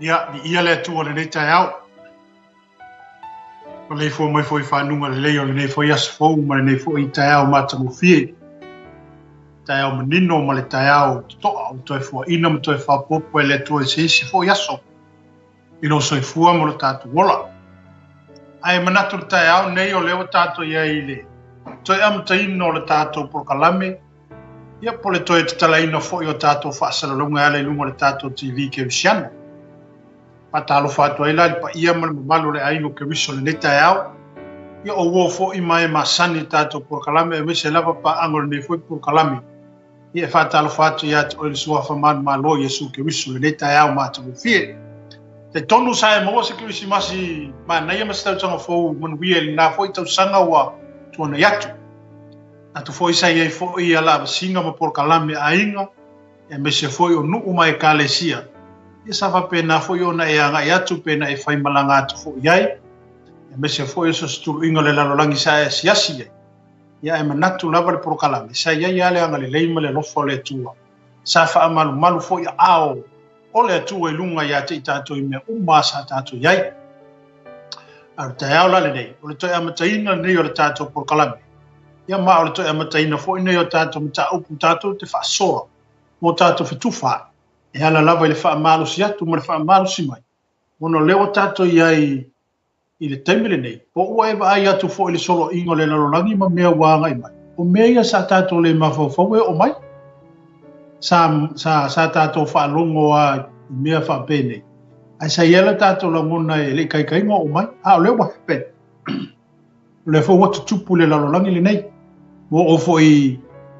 Ia, viia le Atua i lenei taeao. Maleifua mai foi i fanuga lelei o lenei foi aso fou ma lenei foi taeao matagofie. Taeao manino ma le taeao totoa ua toe fuaina ma toe faaopoopo e le Atua i se isi foi aso i lou soifua ma lo tatou ola. Ae manatu le taeao nei o lea ua tatou i ai i le toe amataina o le tatou polokalame, ia po o le toe tatalaina foi o tatou faasalalauga e ala i luga o le tatou TV Kerisiano. Faatalofa atu ai la i le paia ma le mamalu o le aiga o Keriso i lenei taeao. Ia o uo foi ma e masani i tatou polokalame aemaise lava paaga o lenei foi polokalame. Ia e faatalofa atu ia te oe le Suafa manumalo o Iesu Keriso i lenei taeao matagofie. Talitonu sa e maua se Kerisimasi manaia ma se tausaga fou manuia i lena foi tausaga ua tuanai atu. Atu foi sa i ai foi alavasiga ma polokalame a aiga, aemaise foi o nuu ma ekalesia. Ia sa faapena foi ona e agai atu pe na e faimalaga atu foi i ai, aemaise foi o so o se tuluiga o le lalolagi sa e asiasi i ai. Ia ae manatu lava le polokalame, sa i ai lava le agalelei ma le alofa o le Atua. Sa faamalumalu foi aao o le Atua i luga ia te i tatou i mea uma sa tatou i ai. A o le taeao la lenei, o le toe amataina lenei o le tatou polokalame. Ia ma o le toe amataina foi lenei o tatou mataupu tatou te faasoa mo tatou fetufaai e ala lava i le faamalosi atu ma le faamalosi mai, ona o lea ua tatou i ai i le taimi lenei, po ua e vaai atu foi i le soloaiga o le lalolagi ma mea ua agai mai, o mea ia sa tatou le mafaufau e oo mai. Sa, sa, sa tatou faalogo lava i mea faapenei, ae sa i ai le tatou lagona e le i taitaiga oo mai, a o lea ua happen. O lea foi ua tutupu i le lalolagi lenei. Ua oo foi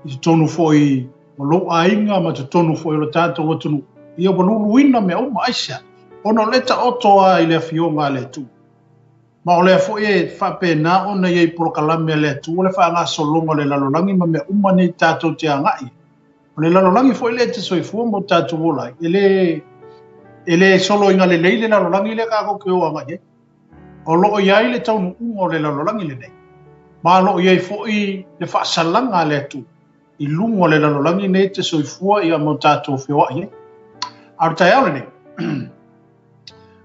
i totonu foi o lou aiga ma totonu foi o le tatou atunuu. Ia ua luluina mea uma, aisea? Ona o lea e taoto lava i le Afioga a le Atua. Ma o lea foi e faapena ona i ai polokalame a le Atua le faagasologa o le lalolagi ma mea uma nei tatou te agai. O le lalolagi foi lea e te soifua ma o tatou ola ai, e le, e le soloiga lelei le lalolagi lea tatou te o agai ai. O lo o i ai le taunuuga o le lalolagi lenei, ma o lo o i ai foi le faasalaga a le Atua i luga o le lalolagi nei te soifua ia ma o tatou feoai ai. A o le taeao lenei,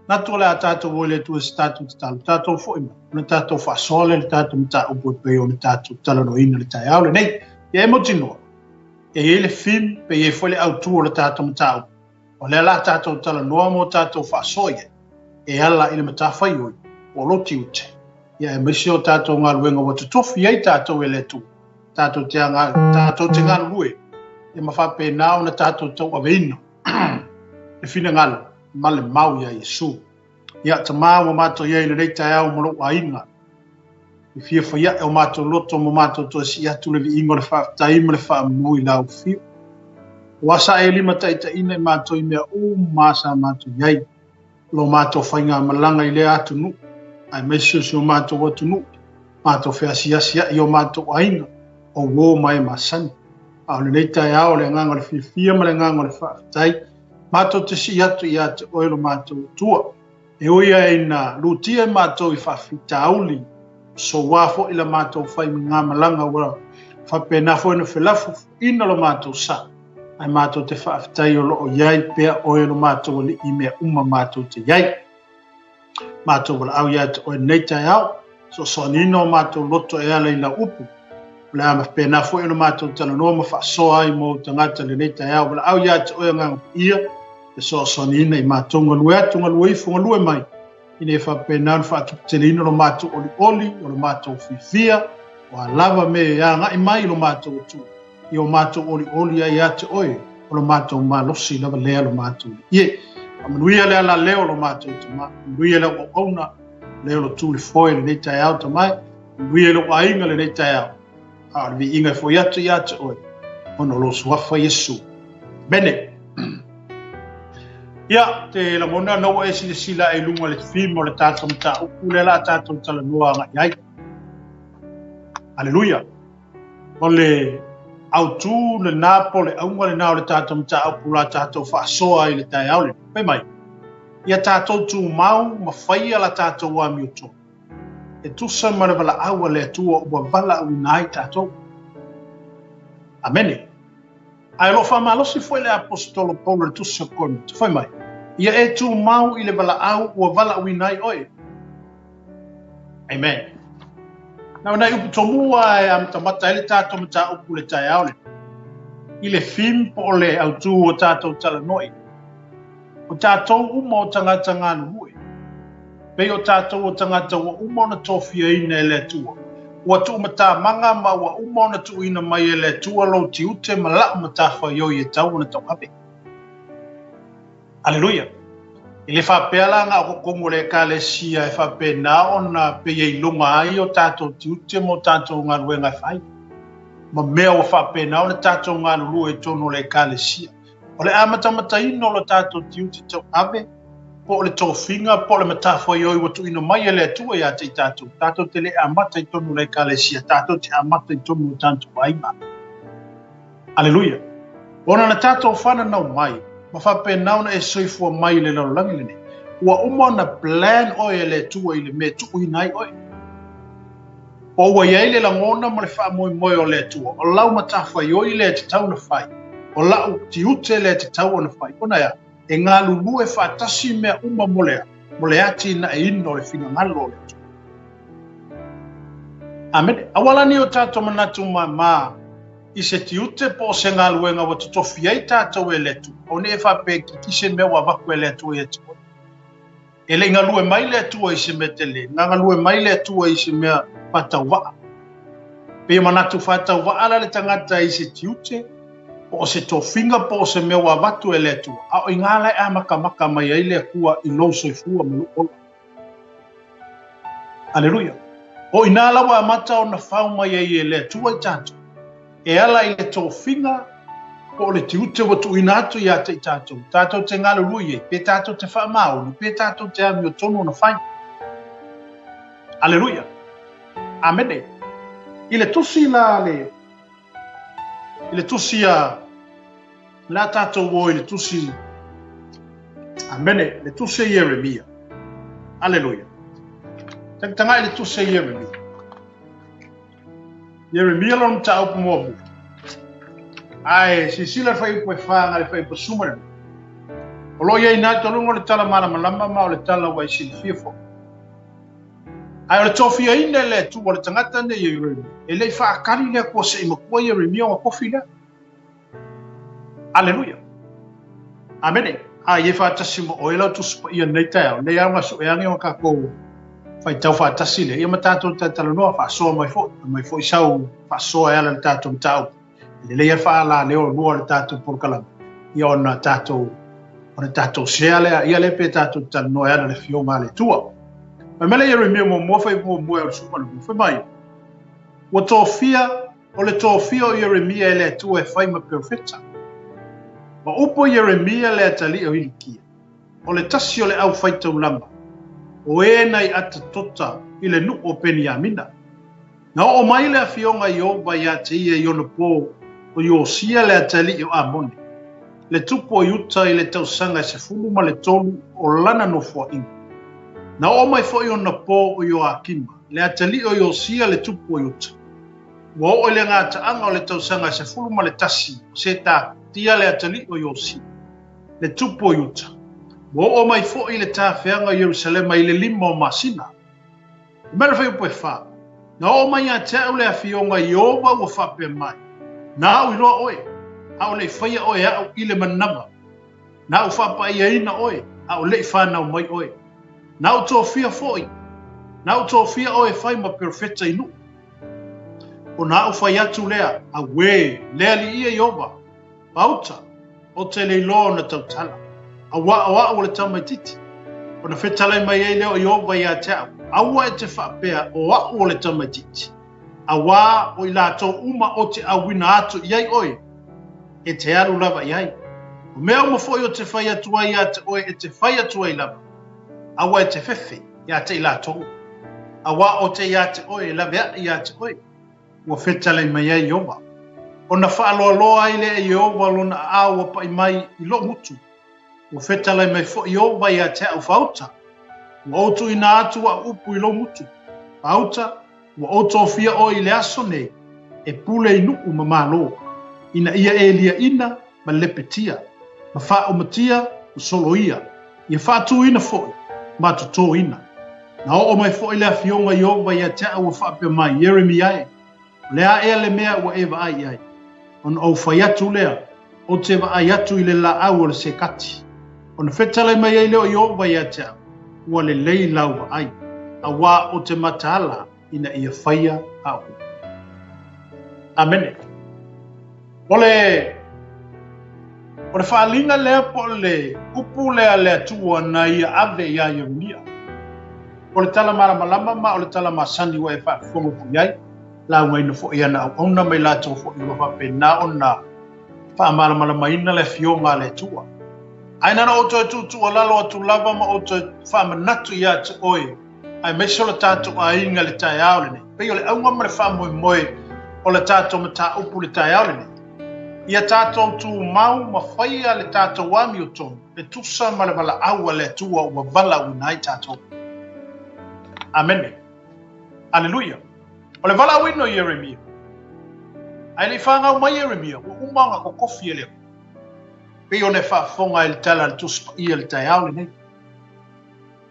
manatu o le a tatou o i le Atua i se tatou tatalo, tatou foi mai, ona tatou faasoa lea i le tatou mataupu e pei ona tatou talanoaina i le taeao lenei. Ia e mautinoa, e i ai le theme, pe i ai foi le autu o le tatou mataupu. O lea la tatou talanoa ma o tatou faasoa i ai, e ala i le matafaioi po o lou tiute, ia aemaise o tatou galuega ua totofi ai tatou e le Atua, tatou te aga, tatou te galulue, ia ma faapena ona tatou tauaveina le finagalo ma le mau iā Iesu. Ia, Tama, ua matou i ai i lenei taeao ma lou aiga, e fia fai ae o matou loto ma matou toe sii atu le viiga o le faafetai ma le faamau i lau afio. Ua sa e limataitaiina i matou i mea uma sa matou i ai, lo matou faigamalaga i lea atunuu, aemaise o si o matou atunuu, matou feasiasi ai i o matou aiga, o uo ma e masani. A o lenei taeao, o le agaga o le fiafia ma le agaga o le faafetai, matou te sii atu ia te oe lo matou Atua. E ui lava ina lutia i matou i faafitauli, soua foi la matou faigamalaga ua faapena foi ona felafofoina lo matou sa, ae matou te faafetai o lo o i ai pea oe lo matou Alii i mea uma matou te i ai. Matou valaau ia te oe nei taeao, soasoaniina o matou loto e ala i lau upu. O le a faapena foi ona matou talanoa ma faasoa ai mo ou tagata i lenei taeao. Valaau ia te oe Agaga Paia, e soasoaniina i matou galue atu, galue ifo, galue mai, ina ia faapena ona faatuputeleina lo matou olioli, o lo matou fiafia, o a lava mea e agai mai i lo matou Atua, i o matou olioli ai ia te oe, o lo matou malosi lava lea lo matou Alii. Faamanuia le alaleo o lo matou Tama, faamanuia lau auauna, lea o lo tu i le foe i lenei taeao Tama e, faamanuia i lou aiga i lenei taeao, a o le viiga e foi atu ia te oe, ona o lou suafa Iesu. Amene. Ia, te lagona na ua e silasila i luga le theme o le tatou mataupu lea la a tatou talanoa agai ai. Aleluia. O le autu lena po o le auga lena o le tatou mataupu la tatou faasoa i le taeao lenei. Fai mai, ia tatou tumau ma faia la tatou amiotonu e tusa ma le valaau a le Atua ua valaauina ai tatou. Amene. Ae o lo o faamalosi foi le Aposetolo Paulo i le Tusi o Korinito, fai mai, Ia e tumau i le valaau ua valaauina ai oe. Amen. Na o nai upu tomua e amatamata ai le tatou mataupu i le taeao lenei. I le theme po o le autū o tatou talanoa i ai. O tatou uma o tagata galulue, pei o tatou o tagata ua uma ona tofiaina e le Atua, ua tuumatamaga ma ua uma ona tuuina mai e le Atua lou tiute ma la'u matafaioi e tau ona tauave. Aleluia! E le faapea la na o totonu o le Ekalesia e faapena ona pei e iloga ai o tatou tiute ma o tatou galuega e fai, ma mea ua faapena ona tatou galulue i totonu o le Ekalesia. O le amatamataina o lo tatou tiute tauave, po o le tofiga, po o le matafaioi ua tuuina mai e le Atua ia te i tatou, tatou te le amata i totonu o le Ekalesia, tatou te amata i totonu o tatou aiga. Aleluia! Ona na tatou fananau mai, ma faapena ona e soifua mai i le lalolagi lenei, ua uma ona plan oe e le Atua i le mea e tuuina ai oe. Po ua i ai le lagona ma le faamoemoe o le Atua, o lau matafaioi lea e tatau ona fai, o la'u tiute lea e tatau ona fai, ona e a? E galulue faatasi mea uma mo le a? Mo le atinaeina o le finagalo o le Atua. Amene. Aua la nei o tatou manatu māmā i se tiute po o se galuega ua totofi ai tatou e le Atua, aua ne i e faapea e kiki se mea ua avatu e le Atua ia te oe. E le i galue mai le Atua i se mea tele, na galue mai le Atua i se mea faatauvaa. Pei e manatu faatauvaa la le tagata i se tiute, po o se tofiga po o se mea ua avatu e le Atua, a o i ina la e amatamata mai ai le Atua i lou soifua ma lou ola. Aleluia! O i ina la ua amata ona fao mai ai e le Atua i tatou, e ala i le tofiga po o le tiute ua tuuina atu ia te i tatou, tatou te galulue i ai, pe tatou te faamaoni, pe tatou te amiotonu ona fai. Aleluia! Amene! I le tusi la le, i le tusi a, le a tatou o i le tusi, amene, le tusi a Ieremia. Aleluia! Tagatagai i le tusi a Ieremia. Ieremia lona mataupu muamua. Ae silasila le fuaiupu e 4 agai le fuaiupu 12. O lo o i ai i totonu o le tala malamalama ma o le tala ua e silafia foi. Ae o le tofiaina e le Atua o le tagata nei o Ieremia, e le i faakali le Atua se i matua Ieremia ona tofi lea. Aleluia. Amene. A i e faatasi ma oe lau Tusi Paia i lenei taeao, nei lava sueage o tatou faitau faatasi lea, ia ma tatou talatalanoa faasoa mai foi, aumai foi sau faasoa e ala i le tatou mataupu. E lelei lava le faalaleo lua o le tatou polokalame, ia ona tatou ona tatou share lea, ia lea pe tatou talanoa e ala i le Afioga a le Atua. Fai mai le Ieremia muamua, fai muamua e o le 12, fai mai, ua tofia O le tofia o Ieremia e le Atua e fai ma perofeta. Ma upu a Ieremia le atalii o Hilikia, o le tasi o le aufaitaulaga, o e na i Atatota i le nuu o Peniamina. Na oo mai le afioga a Ieova ia te ia i ona po o Iosia le atalii o Amone, le tupu o Iuta i le tausaga e 13 o lana nofoaiga. Na oo mai foi ona po o Ioakima, le atalii o Iosia le tupu o Iuta. Ua oo i le gataaga o le tausaga e 11 o Setatia le atalii o Iosia, le tupu o Iuta. Ua oo mai foi le tafeaga o Ierusalema i le 5 o masina. Fai mai le fuaiupu e 4, Na oo mai ia te au le afioga a Ieova ua faapea mai, Na au iloa oe, a o le i faia oe e au i le manava. Na ou faapaiaina oe, a o le i fanau mai oe. Na ou tofia foi, na ou tofia oe e fai ma perofeta i nuu. Ona a'u fai atu lea, Auē, le Alii ia Ieova, pauta, o te le iloa ona tautala, auā o a'u o le tamaitiiti. Ona fetalai mai ai lea o Ieova ia te a'u, Aua e te faapea, o a'u o le tamaitiiti, auā o i latou uma o te auina atu i ai oe, e te alu lava i ai. O mea uma foi o te fai atu ai ia te oe e te fai atu ai lava, aua e te fefe ia te i latou, auā o te ia te oe e laveaʻi ia te oe, ua fetalai mai ai Ieova. Ona faaloaloa ai lea e Ieova lona aao ua paʻi mai i loʻu gutu, ua fetalai mai foi Ieova ia te aʻu faauta, ua ou tuuina atu aʻu upu i lou gutu, faauta, ua ou tofia oe i le aso nei e pule i nuu ma malo, ina ia e liaʻina ma lepetia, ma faaumatia ma soloia. Ia faatūina foi ma totōina. Na oo mai foi le afioga Ieova ia te au ua faapea mai, Ieremia e, o le a ea le mea ua e vaai i ai? Ona ou fai atu lea, Ou te vaai atu i le laau o le sekati. Ona fetalai mai ai lea o Ieova ia te au, Ua lelei lau vaai, auā ou te mataala ina ia faia au. Amene. O le o le faaaliga lea po o le upu lea a le Atua na ia ave iā Ieremia. O le tala malamalama ma o le tala masani ua e faafofoga foi i ai, laugaina foi ana auauna ma i latou foi ua faapena ona faamalamalamaina le afioga a le Atua. Ae na ona ou toe tuutuualalo atu lava ma ou toe faamanatu ia te oe aemaise o le tatou aiga i le taeao lenei. Pei o le auga ma le faamoemoe o le tatou mataupu i le taeao lenei, ia tatou tumau ma faia le tatou amiotonu e tusa ma le valaau a le Atua ua valaauina ai tatou. Amene. Aleluia. O le valaauina o Ieremia. Ae le i fanau mai Ieremia, ua uma ona kokofi e le Atua. Pei ona e faafofoga ai i le tala a le Tusi Paia i le taeao lenei.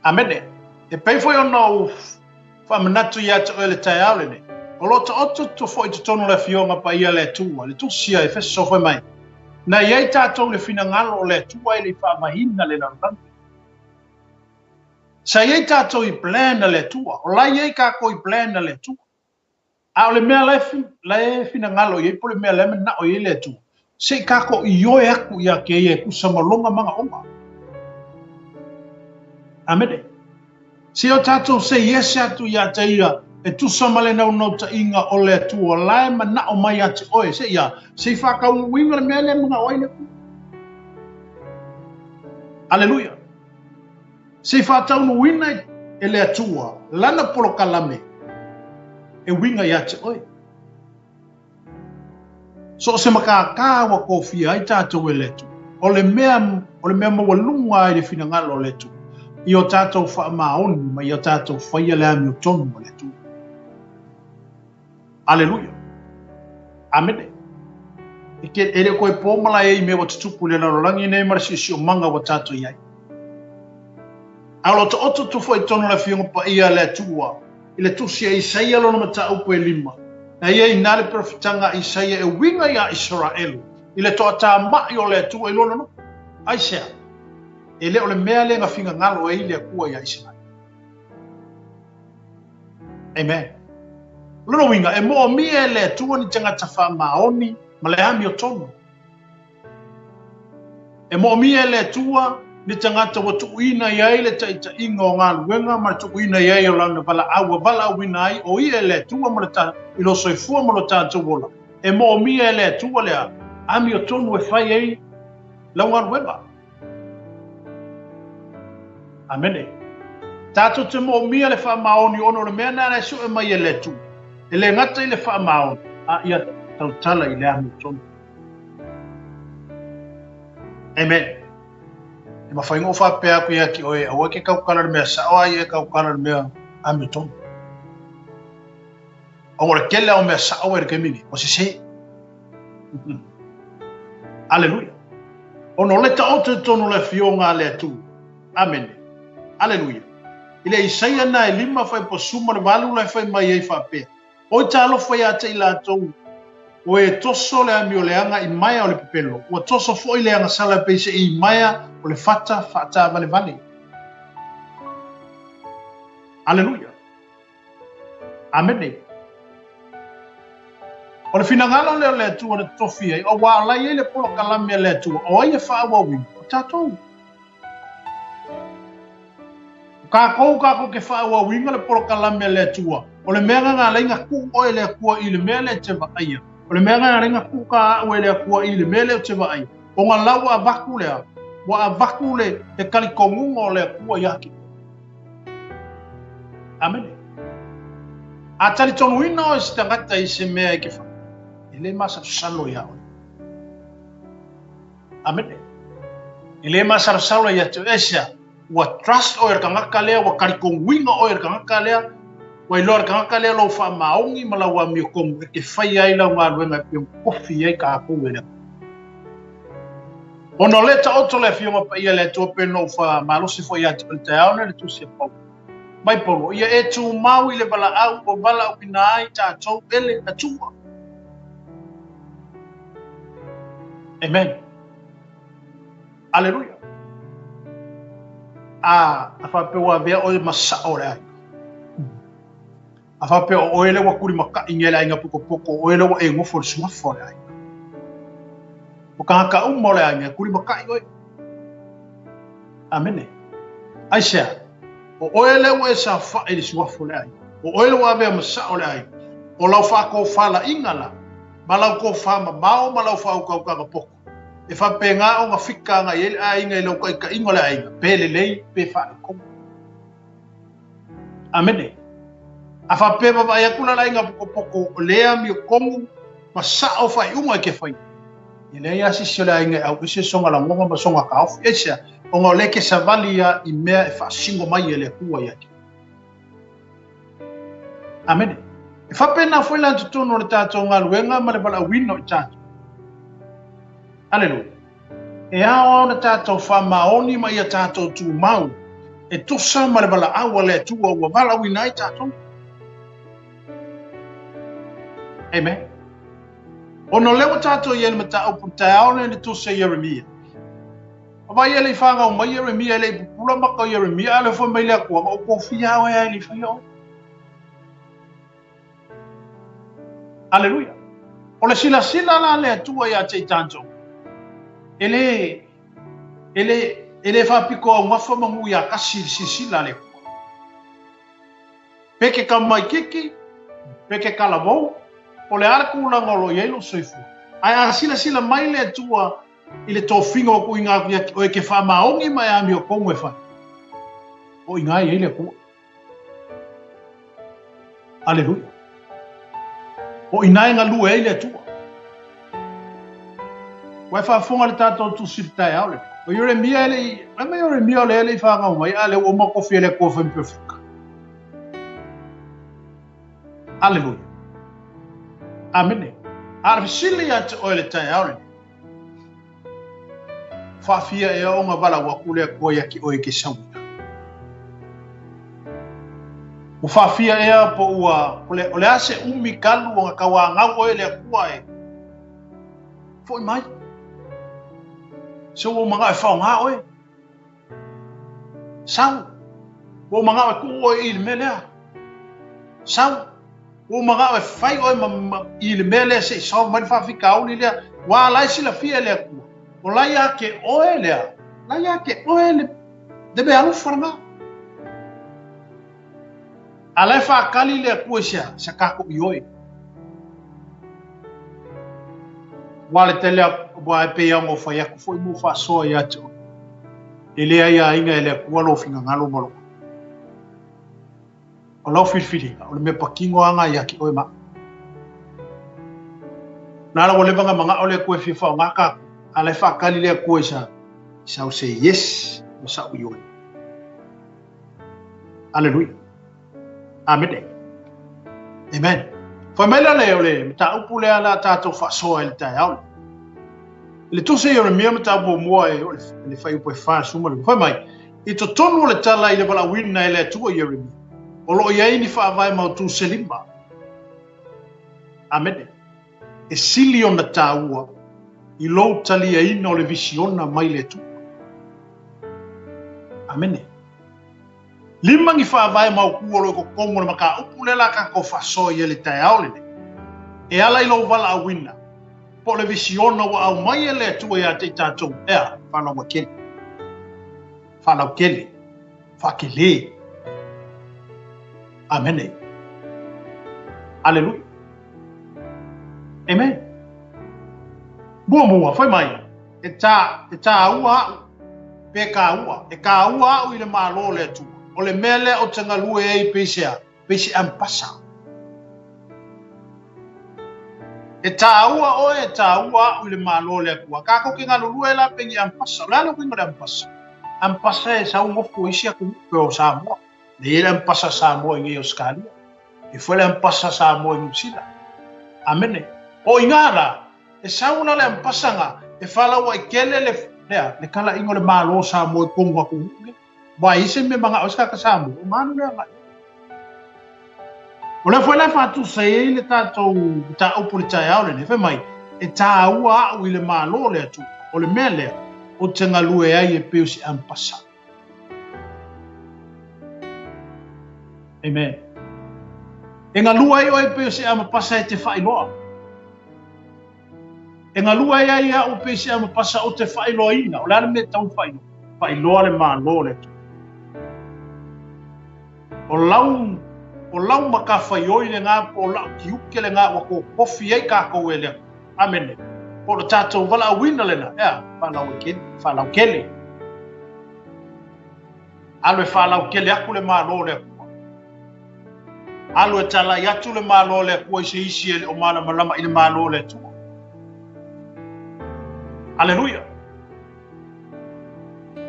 Amene. E pei foi ona ou faamanatu ia te oe le taeao lenei, o lo o taoto atu foi i totonu o le Afioga Paia a le Atua, le Tusi a Efeso fai mai, Na i ai tatou le finagalo o le Atua e le i faavaeina le lalolagi. Sa i ai tatou i plan a le Atua, o la i ai kakou i plan a le Atua. A o le mea la e finagalo i ai po o le mea la e manao i ai le Atua, se i kākou ioe aku iā te Ia e tusa ma lona manaoga. Amene. Se i o tātou say yes atu iā te Ia e tusa ma le naunautaiga o le Atua la e manao mai ia te oe, se i a, se i faataunuuina le mea lea e manao ai le Atua. Aleluia. Se i faataunuuina e le Atua lana polokalame e uiga ia te oe. So o se matata ua tofia ai tatou e le Atua, o le mea, o le mea maualuga ai le finagalo o le Atua, ia o tatou faamaoni ma ia o tatou faia le amiotonu a le Atua. Aleluia. Amene. E, ke, e le o toe pō malae ai i mea ua tutupu i le lalolagi nei ma le siosiomaga ua tatou i ai. A o lo o taoto atu foi i totonu o le Afioga Paia a le Atua, i le tusi a Isaia lona mataupu e lima, na i ai i ina le perofetaga a Isaia e uiga iā Isaraelu i le toatamai o le Atua i lona nuu. Aisea? E le o le mea lea na finagalo ai le Atua iā Isaraelu. Amen. O lona uiga, e moomia e le Atua ni tagata faamaoni ma le amiotonu. E moomia e le Atua ni tagata ua tuuina i ai le taitaiga o galuega ma le tuuina i ai o lana valaau ua valaauina ai o ia e le Atua mo le ta, i lo soifua ma lo tatou ola. E moomia e le Atua le amiotonu e fai ai lau galuega. Amene. Tatou te moomia le faamaoni ona o le mea lena e sue mai e le Atua. E le gata i le faamaoni, a ia tautala i le amiotonu. Amen. E mafai ona ou faapea atu ia te oe, aua e te tautala i le mea sao, a ia e tautala i le mea amiotonu. Ona o le tele lava o mea sao i le taimi nei, ua sese. Aleluia. Ona o le taoto i totonu o le Afioga a le Atua. Amene. Aleluia. I le Isaia na e lima faiposuma le valu la e fai mai ai faapea, Oi talofa ia te i latou, o e toso le amioleaga i maea o le pepelo, ua toso foi le agasala pei se i maea o le fata faataavalevale. Aleluia. Amene. O le finagalo lea o le Atua na totofi ai, auā o la e i ai le polokalame a le Atua, o ai e faaauauina? O tatou. O kākou kākou ke faaauauina le polokalame a le Atua, o le mea lena na ala ai na tuu oe e le Atua i le mea lea e te vaaia, o le mea lena na ala ai na tuu ka au e le Atua i le mea lea ou te vaaia, ona la ua avatu lea, ua avatu le, le talitonuga o le Atua ia te oe. Amene. A talitonuina oe se tagata i se mea e ke wha, e le masalosalo iā oe. Amene. E le masalosalo ia te oe. Aisea, ua trust oe i le tagata lea, ua talitonuina oe i le tagata lea, ua iloa e le tagata lea lou faamaoni ma lau amiotonu e te faia ai lau galuega e pei ona tofi ai tatou e le Atua. Ona o lea e taoto le Afioga Paia a le Atua pei ona ou faamalosi foi ia te oe i le taeao lenei i le Tusi a Paulo. Mai Paulo, ia e tumau i le valaau ua valaauina ai tatou e le Atua. Amen. Aleluia. A, a faapea ua avea oe ma sao o le aiga. A faapea o oe lea ua tulimataʻi e le aiga pokopoko, o oe lea ua e nofo i le suafa o le aiga. O tagata uma o le aiga e tulimataʻi oe. Amene. Aisea? O oe lea ua e saofaʻi i le suafa o le aiga. O oe lea ua avea ma sao o le aiga. O lau faatofalaiga la, ma lau tofamamao ma lau faautautaga poto, e faapena ona fika agai ai le aiga i lau taitaiga o le aiga, pe lelei pe faaletonu. Amene. A faapea vaavaai atu la le aiga pokopoko o lea amiotonu ma sao faaiuga e ke faia, e leai lava se isi o le aiga e auese sona lagona ma sona taofi. Aisea? Ona o lea e ke savali ia i mea e faasino mai e le Atua ia te. Amene. E faapena foi la i totonu o le tatou galuega ma le valaauina o i tatou. Aleluia. E ao ona tatou faamaoni ma ia tatou tumau e tusa ma le valaau a le Atua ua valaauina ai tatou. Amen. Ona o lea ua tatou i ai i le mataupu taeao lenei i le tusi a Ieremia. Vaai e le i fanau mai Ieremia, e le i pupula maka o Ieremia, a o lea fai mai le Atua, na ou tofia oe a e le i faia oe. Aleluia. O le silasila la a le Atua ia te i tatou, e le, e le, e le faapito augafa ma nuu ia tasi le silasila a le Atua. Pe ke tamaititi, pe ke talavou, o le a le tulaga o lo o i ai lou soifua. Ae a silasila mai le Atua i le tofiga ua tuuina atu ia te oe ke faamaoni ma e amiotonu e fai, o i ina e i ai le Atua. Aleluia. O i ina e galue ai le Atua. Ua e faafofoga i le tatou tusi i le taeao lenei. O Ieremia e le i, fai mai Ieremia o lea e le i fanau mai, a o lea ua uma tofi e le Atua e fai ma perofeta. Aleluia. Amene. A o le fesili ia te oe i le taeao lenei, Faafia ea ona valaau atu le Atua ia te oe e te sauina? Ua faafia ea po ua, o le, o le a se umi talu ona tauanau oe e le Atua e foi mai? Se ua ou manao e faoga oe. Sau. Ua ou manao e tuu oe i le mea lea. Sau. Ua ou manao e fai oe ma, ma, i le mea lea se i solve mai le faafitauli lea. Ua la e silafia e le Atua. O la ia te oe lea. La ia te oe le, le mea alofa lena. A la e faatali le Atua i se a? Se tatou ioe. Aua le tele aua e pei ona ou fai atu foi ma ou faasoa ia te oe, e le aiaina e le Atua lou finagalo ma lou O lau filifiliga, o le mea patino lava lena ia te oe ma au. Na ala ua leva ona manao le Atua e fia faaaoga tatou, a la e faatali le Atua i sa, i sau say yes ma sau ioe. Aleluia. Amene. Amen. Fai mai la le o le mataupu lea la tatou faasoa i le taeao. I le tusi a Ieremia mataupu muamua e o le fuaiupu e 45. Fai mai, i totonu o le tala i le valaauina e le Atua Ieremia, o lo o i ai ni faavae mautū se lima. Amene. E sili ona taua i lou taliaina o le visiona mai le Atua. Amene. Lima ni faavae mautū o lo o i totonu o le mataupu lea la tatou faasoa i ai i le taeao lenei. E ala i lou valaauina, po o le visiona ua aumai e le Atua ia te i tatou, ea, faalauakele, faalautele, faatele. Amene. Aleluia. Amen. Muamua, fai mai, e tā, e tāua a'u, pe kāua, e kāua a'u i le Malo o le Atua. O le mea lea ou te galue ai pei se a? Pei se ampasa. E tāua oe, e tāua a'u i le Malo o le Atua. Kākou ke galulue la pei ni ampasa. O le a le uiga o le ampasa? Ampasa e sau nofo i isi atunuu pei o Samoa. Lea e i ai le ampasa Samoa i nei Ausetalia. E foi le ampasa Samoa i Niu Sila. Amene. O i ina la, e sau la le ampasa na, e falauaʻi tele le, Lea, le talaiga o le Malo o Samoa i totonu o atunuu nei. Aua e i ai se mea manao ai se tagata Samoa, ona alu lea agai i ai. O lea foi la e faatusa ai le tatou mataupu i le taeao lenei, fai mai, e taua au i le Malo o le Atua, o le mea lea ou te galue ai e pei o se ampasa. Amen. E galue ai oe e pei o se amapasa e te faailoa. E galue ai au e pei se amapasa ou te faailoaina. O le a le mea e tatau ona faailoa? Faailoa le Malo o le Atua. O lau, o lau matafaioi lena po o lau tiute lena ua totofi ai tatou e le Atua. Amene. Po o le tatou valaauina lena, e a? Faalauaitele, faalautele. Alu e faalautele atu le Malo o le Atua. Alu e talai atu le Malo o le Atua i se isi e le o malamalama i le Malo o le Atua. Aleluia.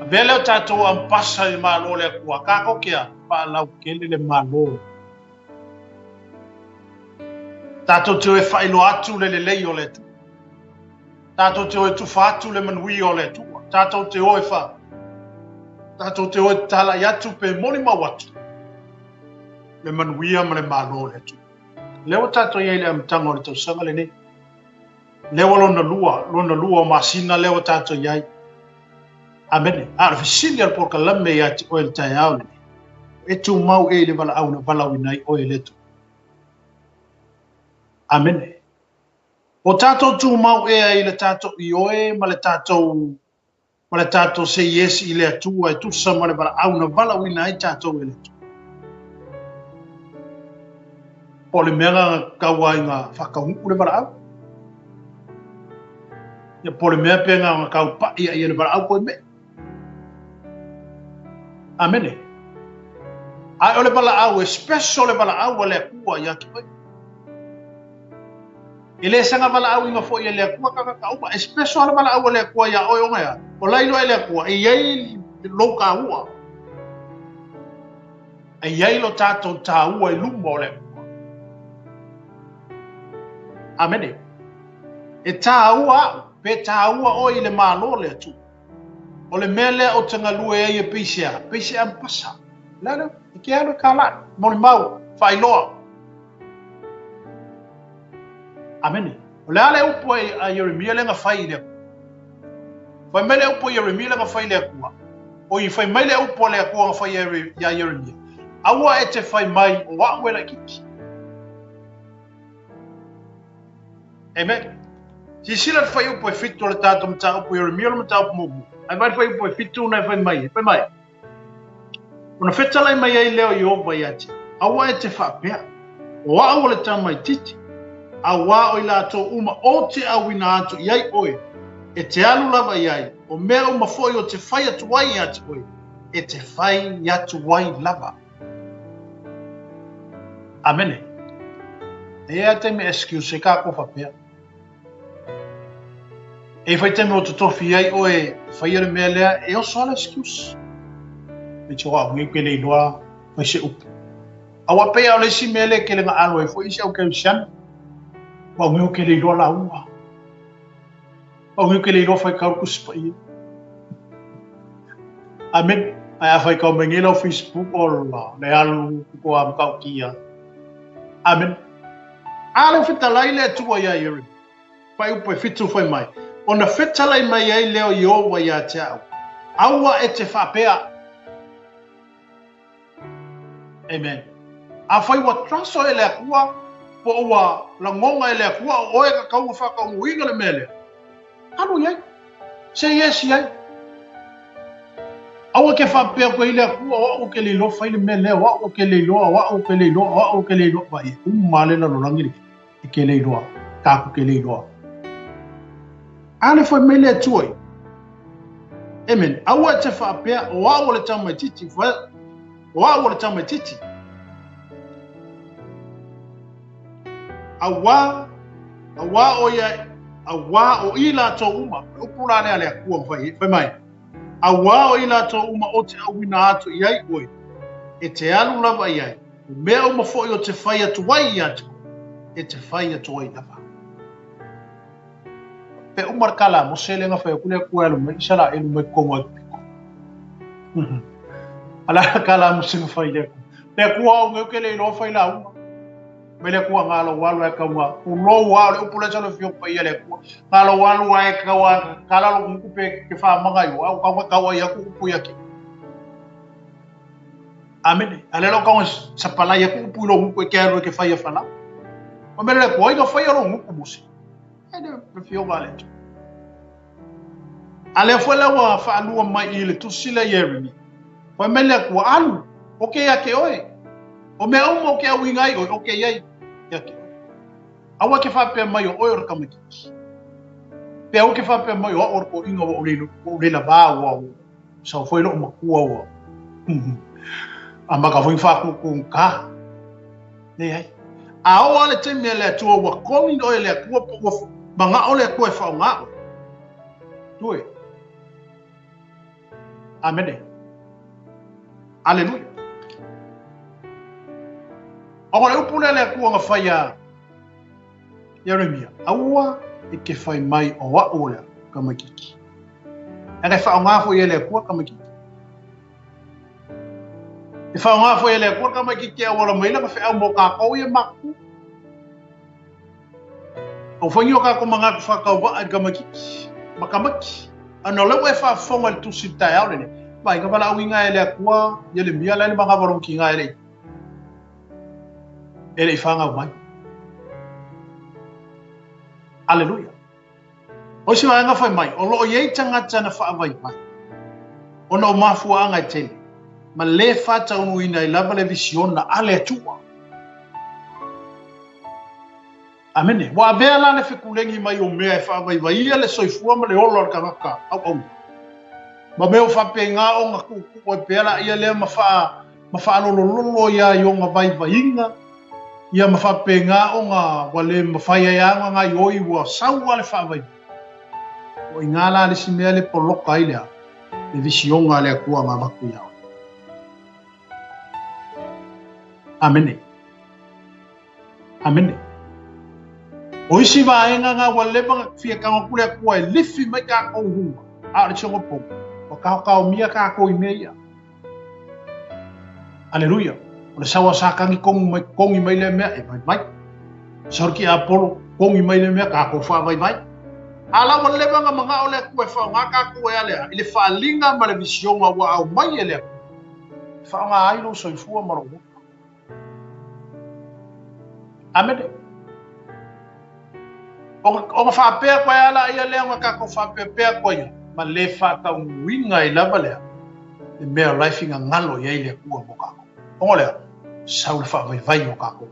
Avea lea o tatou ampasa i le Malo o le Atua, tatou te a? Faalautele le Malo. Tatou te o e faailoa atu le lelei o le Atua. Tatou te o e tufa atu le manuia o le Atua. Tatou te o e fa... Tatou te o e talai atu pe molimau atu le manuia ma le malo o le Atua. Lea ua tatou i ai i le amataga o le tausaga lenei. Lea ua lona lua, lona lua o masina lea ua tatou i ai. Amene. A o le fesili a le polokalame ia te oe i le taeao lenei, e tumau ea i le valaau na valaauina ai oe e le Atua? Amene. O tatou tumau ea i le tatou ioe ma le tatou ma le tatou say yes i le Atua e tusa ma le valaau na valaauina ai tatou e le Atua? Po o le mea na tau ai na faataunuu le valaau? Ia po o le mea pe na tau pai ai le valaau koe me? Amene. Ae o le valaau e special le valaau a le Atua ia te oe. E le saga valaauina foi e le Atua tagata uma. E special le valaau a le Atua iā oe ona e a? O la iloa e le Atua e i ai lou taua. E i ai lo tatou taua i luma o le Atua. Amene. E taua au, pe taua oe i le Malo o le Atua. O le mea lea ou te galue ai e pei se a? Pei se ampasa. Le a lea? E ke alu e kālaʻi. Molimau, faailoa. Amene. O le a le upu a Ieremia lea na fai i le Atua? Fai mai le upu a Ieremia lea na fai i le Atua. Oi, fai mai le upu a le Atua na fai iā Ieremia. Aua e te fai mai, o au e laitiiti. Amen. Silasila le fuaiupu e fitu o le tatou mataupu Ieremia o le mataupu muamua. Ae vaai le fuaiupu e fitu na e fai mai ai. Fai mai. Ona fetalai mai ai lea o Ieova ia te au, Aua e te faapea, O au o le tamaitiiti, auā o i latou uma ou te auina atu i ai oe, e te alu lava i ai, o mea uma foi ou te fai atu ai ia te oe, e te fai atu ai lava. Amene. E i ai a taimi excuse e kākou faapea. E whai taimi o totofi ai oe e whaia le mea lea, e oso ala excuse. Me te hoa ngi ke le iloa fai se upu. Aua pei a o le isi mea lea ke le alo ai foi isi au kerisiano. Wa ngi ke le iloa lauga. Wa ngi ke le iloa fai kau Tusi Paia. Amen. Ai a fai kau mai ngi lau Facebook o la le alu ko am kau kia. Amen. A le fetalai le Atua iā Ieremia. Fuaiupu e fitu fai mai, Ona fetalai mai ai lea o Ieova ia te au, Aua e te faapea. Amen. Afai ua trust oe e le Atua, po o ua lagona e le Atua o oe ka tau na whakaunuina le mea lea, alu i ai. Say yes i ai. Aua ke faapea koe i le Atua, o au ke le iloa fai le mea lea, o au ke le iloa, o au ke le iloa, o au ke le iloa. Vai, e uma le lalolagi le e ke le iloa, tāku ke le iloa. A le fai mai le Atua i. Amen. Aua e te faapea, o au o le tamaitiiti, o au o le tamaitiiti. Auā, auā o ia, auā o i latou uma, le upu la lea a le Atua fai, fai mai, auā o i latou uma o te auina atu i ai oe, e te alu lava i ai, o mea uma foi o te fai atu ai ia te oe, e te fai atu ai lava. Pe uma le kala a Mose lea na fai atu le Atua e alu mai Isaraelu mai totonu o Aikupito. A le a le kala a Mose na fai i le Atua? Le Atua au nei ou te le iloa fai lauga. Mai le Atua na lou alu ae tau na tulou a o le upu lea sa le afio paia le Atua. Na lou alu ae tau a kala lou gutu pe ke whaamanga i o au kau tau ai aku upu ia ki. Amene. A le lo kau sapalai aku upu i lou gutu e ke alu e ke whai a whanau. O mele le Atua, ai na whai a lou gutu Mose. E le afioga a le Atua. A lea foi la ua faalua mai i le tusi lea Ieremia. Fai mai le Atua, alu, o ke ia ke oe. O mea uma o ke auiga ai oe, o ke iai ia ke oe. Aua ke faapea mai o oe o le tamaitiiti. Pe aua ke faapea mai o au o le toeaina ua ou le lavā ua sau foi lou matua ua amata foi ona faatutugata. Leai. A oo lava le taimi a le Atua ua calling oe e le Atua po ua manao le Atua e faaaoga oe. Tue. Amene. Aleluia. O le upu lea le Atua na fai ia Ieremia, aua e ke fai mai o a'u o le tamaitiiti. E kai faaaoga foi e le Atua tamaitiiti. E faaaoga foi e le Atua tamaitiiti e auala mai lana feau mo kākou ia matutua. Au whangi o kākou manatu whakauvaa i le tamaitiiti, ma tamaiti. Ana o lea ua e faafofoga i le tusi i le taeao lenei, vaai, na valaauina e le Atua Ieremia la e le magava ki ngā e le e le i whāngau mai. Aleluia. O isi vaega fai mai, o loo iai tagata na faavaivai, ona o mafuaaga e tele, ma le faataunuuina ai lava le visiona a le Atua. Amene. Ua avea la le fekulegi mai o mea e faavaivaia le soifua ma le ola o le tagata auauna. Ma mea o faapena ona tuutuu ai pea laia lea ma faa ma faalolololo ia i ona vaivaiga, ia ma faapena ona ua le mafai ai lava ona gaioi ua sau lava le faavaivai. O i ina la le isi mea le poloka ai le a? Le visioga a le Atua na avatu ia oe. Amene. Amene. O isi vaega na ua leva ona fia tago atu le Atua e lifi mai tatou i luga, a o le tionopou, ua taotaomia tatou i mea ia. Aleluia. O le sau a Satani kogu mai, kogi mai lea mea e vaivai. Sau le tiapolo, kogi mai lea mea, tatou faavaivai. A la ua leva ona manao le Atua e faaaoga tatou e a le a, i le faaaliga ma le visioga ua aumai e le Atua, e faaaoga ai lou soifua ma lou ola. Amene. Ona faapea koe a la ia lea ona tatou faapeapea koe ia, ma le faataunuuina ai lava lea, le mea o la e finagalo i ai le Atua mo tatou. Ona o lea, sau le faavaivai o tatou.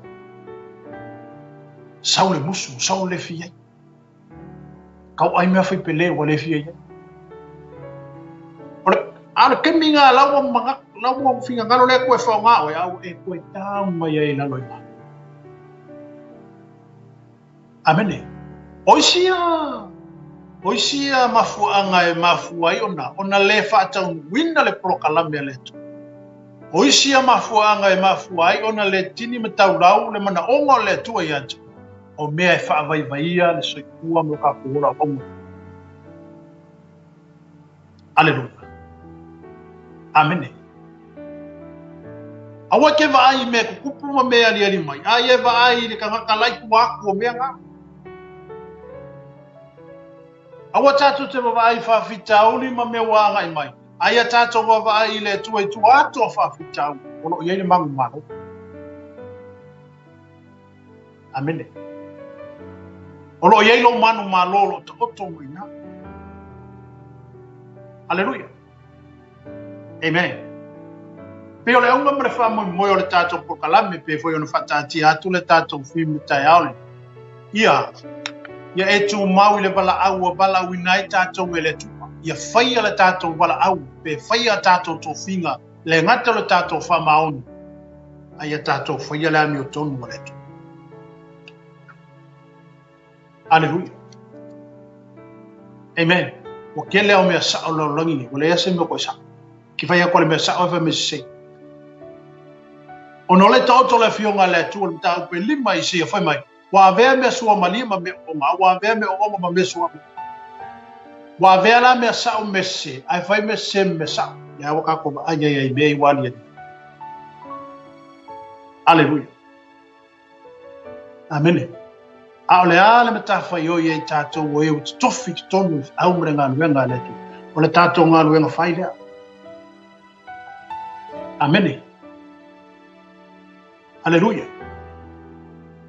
Sau le musu, sau le fia ai. Kau ai mea fai pele ua le fia i ai. O le, a o le taimi lena la ua manatu, la ua finagalo le Atua e faaaoga oe, a ua e toe tau mai ai i lalo i ina. Amene. O isi ia, o isi ia mafuaaga e mafua ai ona, ona le faataunuuina le polokalame a le Atua. O isi ia mafuaaga e mafua ai ona le tini ma taulau le manaoga o le Atua ia te oe. O mea e faavaivaia le soifua ma lo tatou ola auauna. Aleluia. Amene. Aua ke vaai i mea tutupu ma mea e aliali mai, a ia e vaai i le tagata la i tua atu o mea na. Aua tatou te vavaai i faafitauli ma mea ua agai mai, a ia tatou vavaai i le Atua i tua atu o faafitauli o lo o i ai le manumalo. Amene. O lo o i ai lou manumalo o lo o taoto mai i ina. Aleluia. Amen. Pei o le auga ma le faamoemoe o le tatou polokalame pe foi ona faataatia atu le tatou theme i le taeao lenei. Ia, ia e tumau i le valaau ua valaauina ai tatou e le Atua. Ia faia le tatou valaau pe faia a tatou tofiga le gata o le tatou faamaoni, a ia tatou faia le amiotonu a le Atua. Aleluia. Amen. Ua tele ao mea sao i le lalolagi nei, ua leai se mea o koe sao. Ke fai atu a le mea sao e fai mai sese. Ona o le taoto le afioga a le Atua le mataupu e lima i Isaia fai mai, ua avea mea suamalie ma mea oonga, a ua avea mea oonga ma mea suamalie. Ua avea la mea sa'o ma mea sesē, ae fai mea sesē ma mea sa'o. Lea ua kākou vaai ai ai i mea i ua aliali. Aleluia. Amene. A o le a le matafaioi ai tātou o e ua totofi i totonu o le feau ma le galuega a le Atua. O le tātou galuega fai lea. Amene. Aleluia.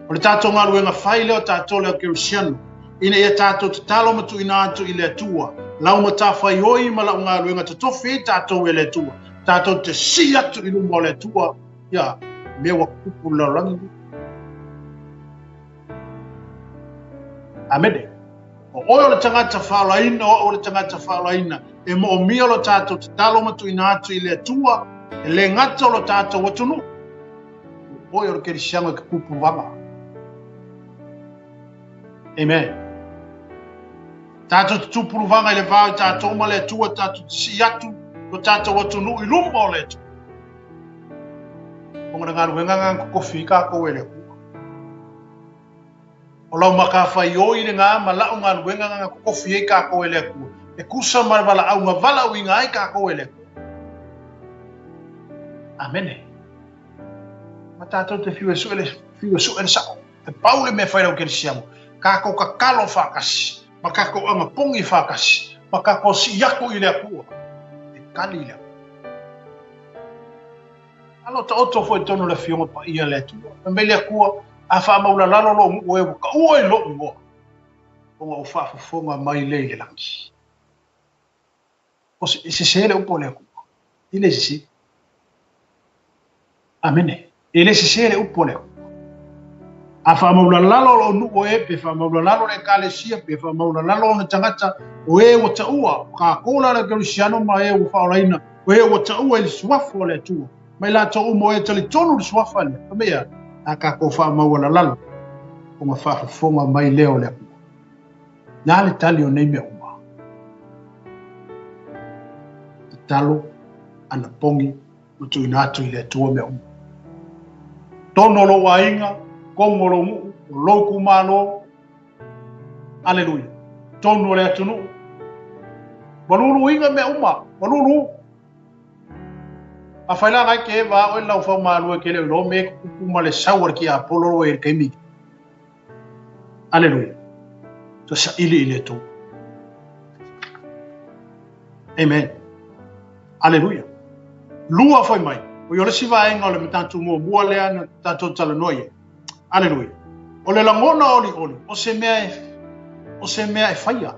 O le tātou galuega fai lea o tātou le au Kerisiano, ina ia tātou tatalo ma tuuina atu i le Atua, lau matafaioi ma lau galuega totofi ai tātou e le Atua, tātou te sii atu i luma o le Atua, ia, mea ua tupu i le lalolagi nei. Amene. O oe o le tagata faaolaina, o au o le tagata faaolaina, e moomia lo tātou tatalo ma tuuina atu i le Atua, e le gata o lo tātou atunuu. O oe o le kerisiano e ke pupuluaga. Amen. Tātou te tupuluvaga i le vā o tātou ma le Atua, tātou te sii atu lo tātou atunuu i luma o le Atua. O ngā galuega ngā kokofi i kākou e le Atua. O lau matafaioi le gā ma la'u galuega na kokofi ai kākou e le Atua, e tusa ma le valaauga valaauina ai kākou e le Atua. Amene. Ma tātou te fiu e su'e le, fiu e su'e le sa'o. E pau le mea fai lau kerisiano. Kākou tatalo faatasi, ma kākou anapogi faatasi, ma kākou sii atu i le Atua, e kali le Atua. Alo taoto foi tonu le afioga paia le Atua. Fai mai le Atua, a faamaulalalo lou nuu e ua taua i lou igoa, ona ou faafofoga mai lea i le lagi. O se, e sese le upu a le Atua. E le sese. Amene. E le sese le upu a le Atua. A faamaulalalo lou nuu e, pe faamaulalalo le Ekalesia, pe faamaulalalo ona tagata, o e ua taua, o kākou la le Kerisiano ma e ua faaolaina, o e ua taua i le suafa o le Atua, ma i latou uma o e talitonu i le suafa lea, fai mai a, a kākou faamaualalalo, ona faafofoga mai lea o le Atua. Na le tali o nei mea uma. Tatalo, anapogi, ma tuuina atu i le Atua mea uma. Tonu o lou aiga, tonu o lou nuu, o lou itumalo, Aleluia. Tonu o le atunuu. Ua luluina mea uma, ua lulu. Afai la ngai ke va oe lau fau malue ke le iloa me kupu ma le sau a le tiapolo lo e le taimi. Aleluia. To saili i le Atua. Amen. Aleluia. Lua foi mai. O i o le isi vaega o le matatu muamua lea na tatou talanoa i ai. Aleluia. O le lagona olioli, o se mea e, o se mea e faia.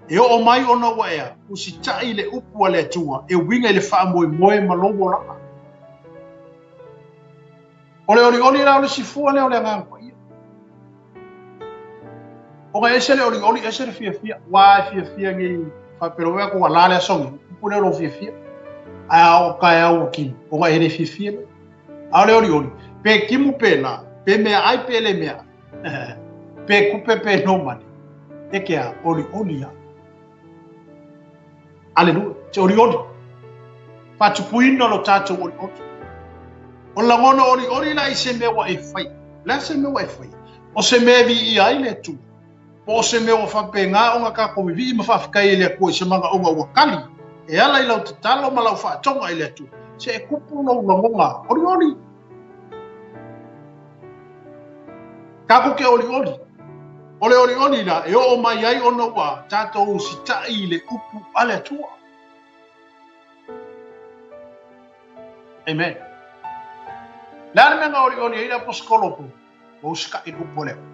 E oo mai ona ua ea, usitaʻi i le upu a le Atua e uiga i le faamoemoe ma lou olaga. O le olioli la o le isi fua lea o le Agaga Paia. Ona e ese le olioli, ese le fiafia. Ua e fiafia nei faapea atu ua la le aso nei, upu lea o lou fiafia. Ae a oo taeao ua kimu, ona e le fiafia lea. A o le olioli, pe kimu pe la, pe meaai pe le meaai, pe kupe pe no money, e ke a olioli a. Aleluia, te olioli. Faatupuina lo tātou olioli. O le lagona olioli la i se mea ua e fai. Le a se mea ua e fai? O se mea e viia ai le Atua. Po o se mea ua faapena ona kākou vivii ma faafetai ai le Atua i se manaoga ua kali e ala i lau tatalo ma lau faatoga i le Atua. Se e kupu lou lagona olioli. Kākou ke olioli. O le olioli la e oo mai ai ona ua tātou usitaʻi i le upu a le Atua. Amen. Le a le mea na olioli ai le aposetolo Paulo? Ua usitaʻi i le upu a le Atua.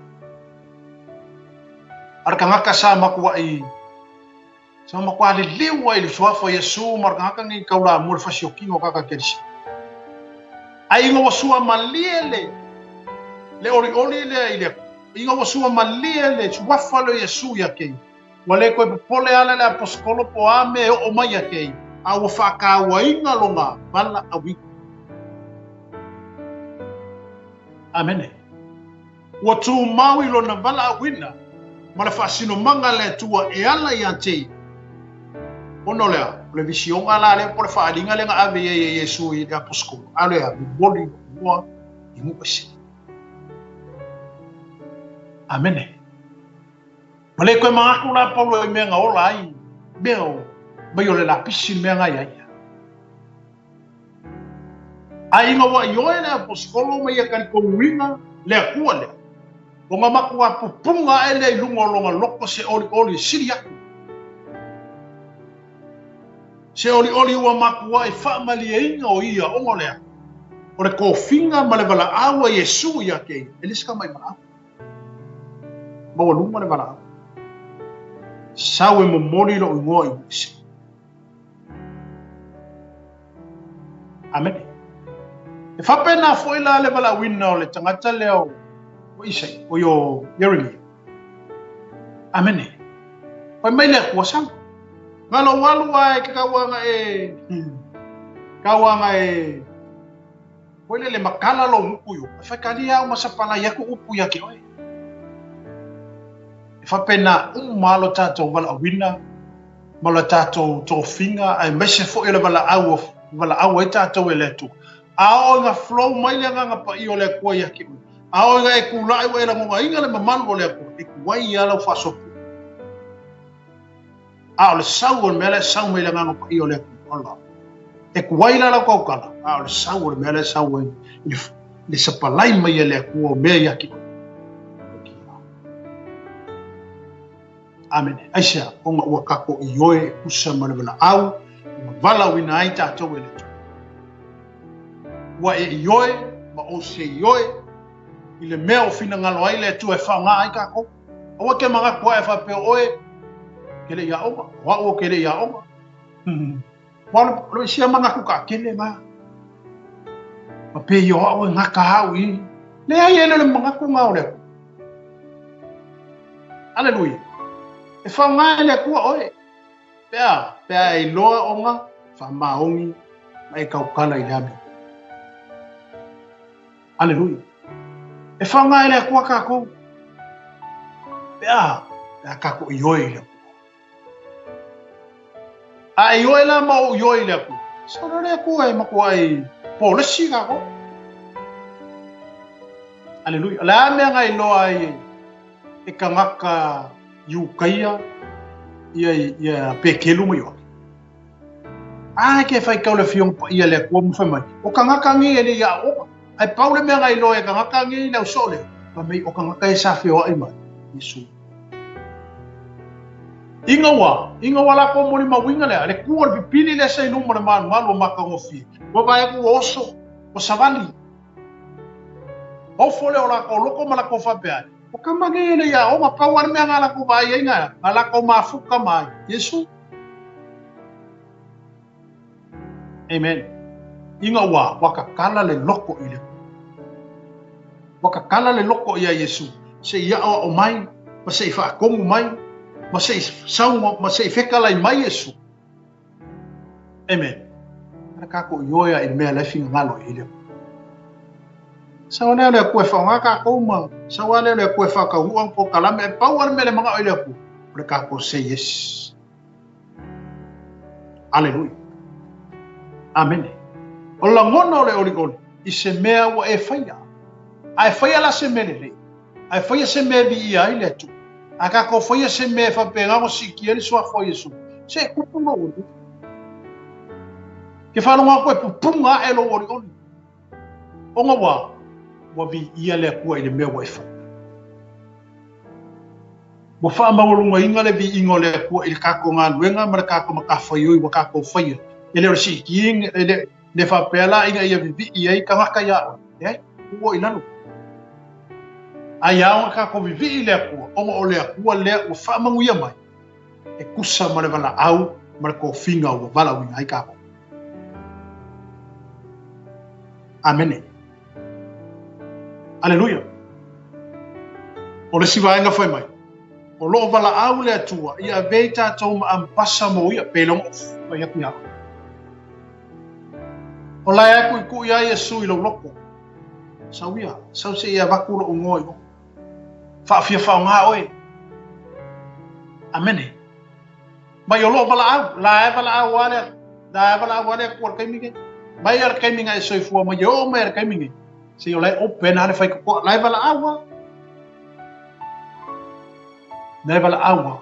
A o le tagata sa matuaʻi Sa matua liliu ai i le suafa o Iesu ma le tagata nei taulamua i le fasiotino o tagata Kerisiano. Ae ina ua suamalie le le olioli lea i le Atua, ina ua suamalie le suafa lea o Iesu ia te ia, ua le toe popole ala le aposetolo po o a mea e oo mai ia te ia, a ua faatauaina lona valaauina. Amene. Ua tumau i lona valaauina ma le faasinomaga a le Atua e ala ia te ia. Ona o le a? O le visioga la lea po o le faaaliga lea na ave i ai e Iesu i le aposetolo, a o le a? Momoli lou igoa i nuu ese. Amene. Ua le toe manatu la Paulo i mea na ola ai. Mea o mai o le lapisi le mea nga ia ia. Ae ina ua ioe le aposetolo ma ia talitonuina le Atua lea, ona matua pupuga ae lea i luga o lona loto se olioli e sili atu. Se olioli ua matuai faamalieina o ia ona o le a? O le tofiga ma le valaau a Iesu ia te ia, e le se tamai valaau. Maualuga le valaau. Sau e momoli lou igoa i ese. Amene. E faapena foi la le valaauina o le tagata lea o Isai, o o Ieremia. Amene. Fai mai le Atua sau. Na lou alu a e ke kauanga e kauanga e Foi lele makala lou upu i uka, e faitalia au ma sapalai aku upu ia te oe. E faapena uma lava lo tatou valaauina ma lo tatou tofiga aemaise foi o le valaau valaau ai tatou e le Atua. A oo ina flow mai le Agaga Paia o le Atua ia te oe, a oo ina e tulai ua e lagonaina le mamalu o le Atua, e tuai lava lau faasoapuʻu. A o le sau o le mea la e sau mai le Agaga Paia o le Atua, ola. E tuai la lau tautala, a o le sau o le mea la e sau ai i le sapalai mai e le Atua o mea ia te oe. Amene. Aisea, ona ua tatou ioe e tusa ma le valaau, ua valaauina ai tatou e le Atua. Ua e ioe ma ou se ioe i le mea o finagalo ai le Atua e faaaoga ai tatou. Aua e te manatu ae faapea o oe ke le i aoga, o au ke le i aoga. Ua lo isia manatu taatele na. Ma pe i o au e gata au i. Leai e le o le manatu na o le Atua. Aleluia. E faaaoga e le Atua oe. Pe a, pe a e iloa ona faamaoni ma e tautala i le amiotonu. Aleluia. E faaaoga e le Atua tatou. Pe a, pe a tatou ioe i le Atua. A e ioe la ma ou ioe i le Atua, sau lea le Atua e matuai polesi tatou. Aleluia. O le a mea na iloa ai e tagata Iukaia ia, ia Petelu ma Ioane? A ke faitau le Afioga Paia le Atua ma fai mai, o tagata nei e le i aoga. Ae pau le mea na iloa e tagata nei le au soo lea, fai mai o tagata e sa feoai ma Iesu. Ina ua, ina ua lakou molimauina lea, le ku o le pipili lea sa i luma o le malumalu o matagofie, ua vaai atu ua oso, ua savali. Ofo lea o lakou loko ma lakou faapea ai, o tama nei e le i aoga, pau lava le mea na lakou vaai ai na, na lakou mafuta ma ai, Iesu. Amen. Ina ua, ua kakala le loko i le Ua kakala le loko ia Iesu, se i aʻoaʻo mai, ma se i faatomu mai, ma se i sau, ma se i fekalai mai Iesu. Amen. Ana kākou ioe a i mea la e finagalo i le Atua. Sau lea o le Atua e faaaoga kākou ma sau lea o le Atua e faataunuu ana polokalame, e pau lava le mea le manao i le Atua, o le kākou say yes. Aleluia. Amene. O le lagona o le olioli i se mea ua e faia. A e faia la se mea lelei, a e faia se mea e viia ai le Atua, a kākou faia se mea e faapena ona siitia ai le suafa o Iesu, se e tupu lou olioli. Ke faalogo atu e pupuga ae lou olioli. Ona ua, ua viia le Atua i le mea ua e faia. Ua faamaualugaina le viiga o le Atua i le tatou galuega ma le tatou matafaioi ua tatou faia. E le o le siitia, e le, le faapea la ina ia vivii ai tagata iā oe. Leai, tuu oe i lalo. Ae ao ona tatou vivii i le Atua, ona o le Atua lea ua faamanuia mai e tusa ma le valaau ma le tofiga ua valaauina ai tatou. Amene. Aleluia. O le isi vaega fai mai, o lo o valaau le Atua ia avea i tatou ma ambasa mo ia, pe logo fai atu ia oe. O la e kuʻikuʻi ai Iesu i lou loko. Sau ia, sau se i avatu lou igoa i o. Faafia faaaoga oe. Amene. Mai o lo o valaau, la e valaau a le, la e valaau a le Atua i le taimi nei. Mai a le taimi na e soifua mai e oo mai a le taimi nei. Se o la e open a le faitotoa, la e valaau a. La e valaau a.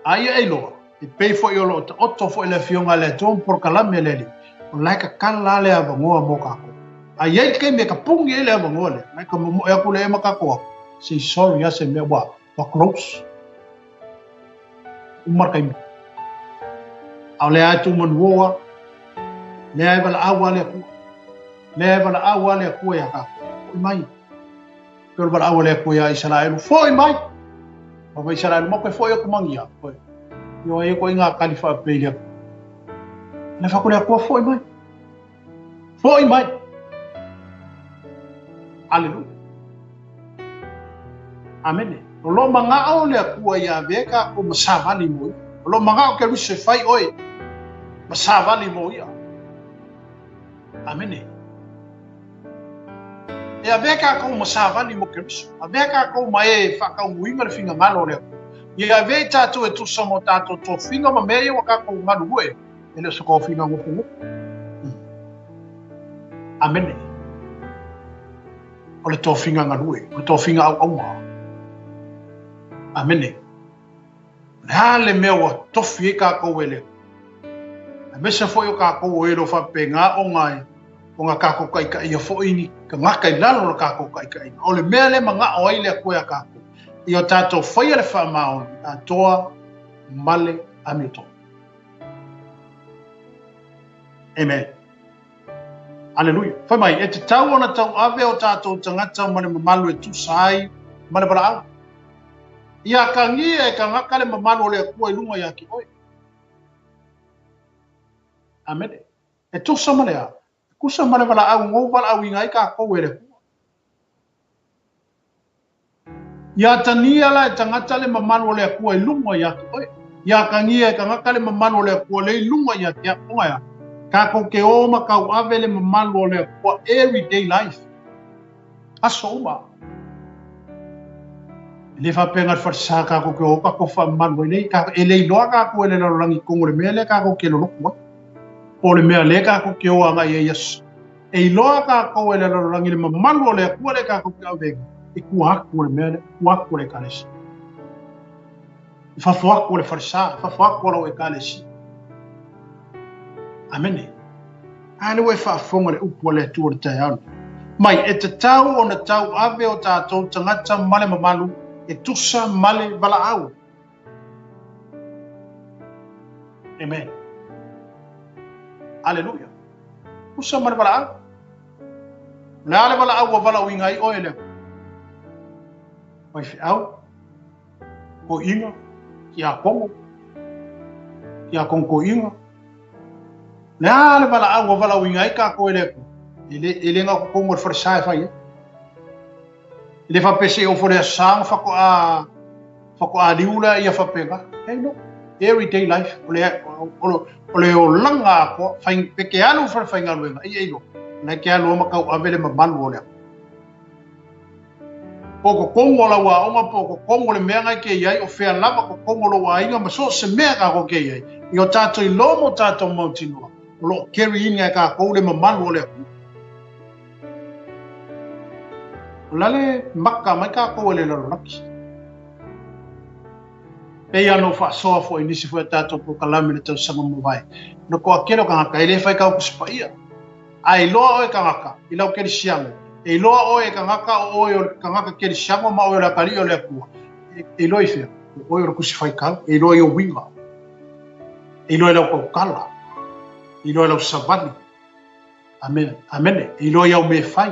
A ia e iloa, e pei foi o lo o taoto foi le Afioga a le Atua ma polokalame a le Alii, o la e tatala la le avanoa mo tatou. A i ai le taimi e tapuni ai le avanoa lea, la e ka momoe atu lea ma tatou atu, say sorry a se mea ua, ua close. Uma le taimi. A o lea e tumanuoa, lea e valaau a le Atua. Lea e valaau a le Atua ia tatou. Foi mai. Pe o le valaau a le Atua ia Isaraelu, foi mai! Fai mai Isaraelu, ma koe foi atu magia. Koe. Io ai ko inga kali whaapei le Atua. Le whaku le Atua, foi mai. Foi mai. Aleluia. Amene. O lo mangao le Atua ia avea kākou ma savali mo ia. O lo mangao Keriso e fai oe ma savali mo ia. Amene. E avea kākou ma savali mo Keriso. Avea kākou ma e whakaunuiga le finagalo o le Atua. Ia avea i tātou e tusa mo tātou tofiga ma mea ia ua kākou galulue. E le o se tofiga nofonofo. Amene. O le tofiga galue, o le tofiga auauna. Amene. O le a le mea ua tofi ai kākou e le Atua? Aemaise foi o kākou o e lo faapena ona ona kākou kaikaia foi ni tagata i lalo o le kākou kaikaiga. O le mea le manaʻo ai le Atua iā kākou, ia o tātou faia le faamaoni atoa ma le amiotonu. Amen. Aleluia. Fai mai, e tatau ona tauave o tātou tagata ma le mamalu e tusa ai ma le valaau. Ia atagia e tagata le mamalu o le Atua i luga ia te oe. Amene. E tusa ma le a? E tusa ma le valaau na ou valaauina ai kākou e le Atua. Ia atagia la e tagata le mamalu o le Atua i luga ia te oe. Ia atagia e tagata le mamalu o le Atua le i luga ia te au. Ona e a? Kākou ke o ma tauave le mamalu o le Atua everyday life. Aso uma. E le faapea na o le falesa kākou ke o kākou faamamalu ai nei. E le iloa kākou e le lalolagi i totonu o le mea lea kākou ke lolotu ai. Po o le mea lea kākou ke o agai ai i aso. E iloa kākou e le lalolagi le mamalu o le Atua lea kākou ke ave ai i tua atu o le mea lea, tua atu o le Ekalesia. I fafo atu o le falesa, i fafo atu o lau Ekalesia. Amene. A lea ua e faafofoga le upu a le Atua o le taeao nei. Mai, e tatau ona tauave o tātou tagata ma le mamalu e tusa ma le valaau. Amen. Aleluia. Tusa ma le valaau. O le a le valaau ua valaauina ai oe lea? Faifeau, toeaina, tiakono, tiakono toeaina. Le a le valaau ua valaauina ai kākou e le Atua? E le, e le na o totonu o le falesa e fai ai. E le faapea se i ofo le aso sa ona faatoa faatoa liu lea ia faapena. Hey no. Everyday life o le o le olaga atoa fai pe ke alu i le falefaigaluega ia iloa o la e ke alu ma tauave le mamalu o le Atua. Po o totonu o lau aoga po o totonu o le mea na e ke i ai o fea lava totonu o lou aiga ma so o se mea kākou ke i ai. Ia o tātou iloa ma o tātou mautinoa o lo o carry ina e kākou le mamalu o le Atua. O la le maka mai kākou e le lalolagi. Pei lava ona ou faasoa foi i nisi foi o tātou polokalame i le tausaga ua mavae, o le toatele o tagata e le fai kau Tusi Paia. A e iloa oe tagata i lau kerisiano, e iloa oe e tagata o oe o le tagata kerisiano ma oe o le atalii o le Atua, e iloa i fea? O oe o le tusi faitau, e iloa i ou uiga, e iloa i lau tautala, e iloa i lau savali. Amene. Amene. E iloa i au mea e fai.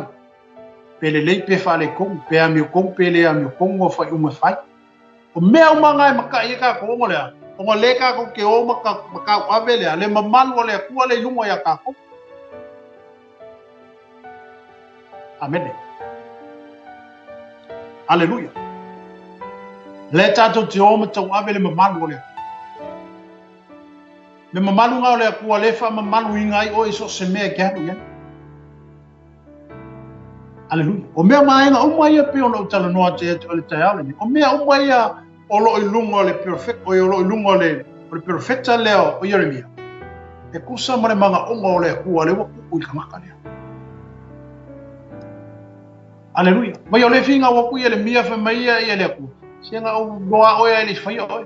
Pe lelei pe faaletonu, pe amiotonu pe le amiotonu o faaiuga e fai. O mea uma na e makaʻi ai kākou ona o le a? Ona lea kākou ke o ma ka, ma tauave lea, le mamalu o le Atua lea i luga iā kākou. Amene. Aleluia. Lea tātou te o ma tauave le mamalu o le Atua. Le mamalu na o le Atua lea e faamamaluina ai oe i so o se mea e te alu i ai. Aleluia. O mea vaega uma ia pei ona ou talanoa atu ia te oe i le taeao lenei. O mea uma ia o lo o i luga o le perfect, o lo o i luga o le, o le perofeta lea o Ieremia. E tusa ma le manaoga o le Atua lea ua tuu i le tagata lea. Aleluia. Mai o le finau atu Ieremia fai mai ia ia le Atua. Se na ou iloa oe ae le i faia oe.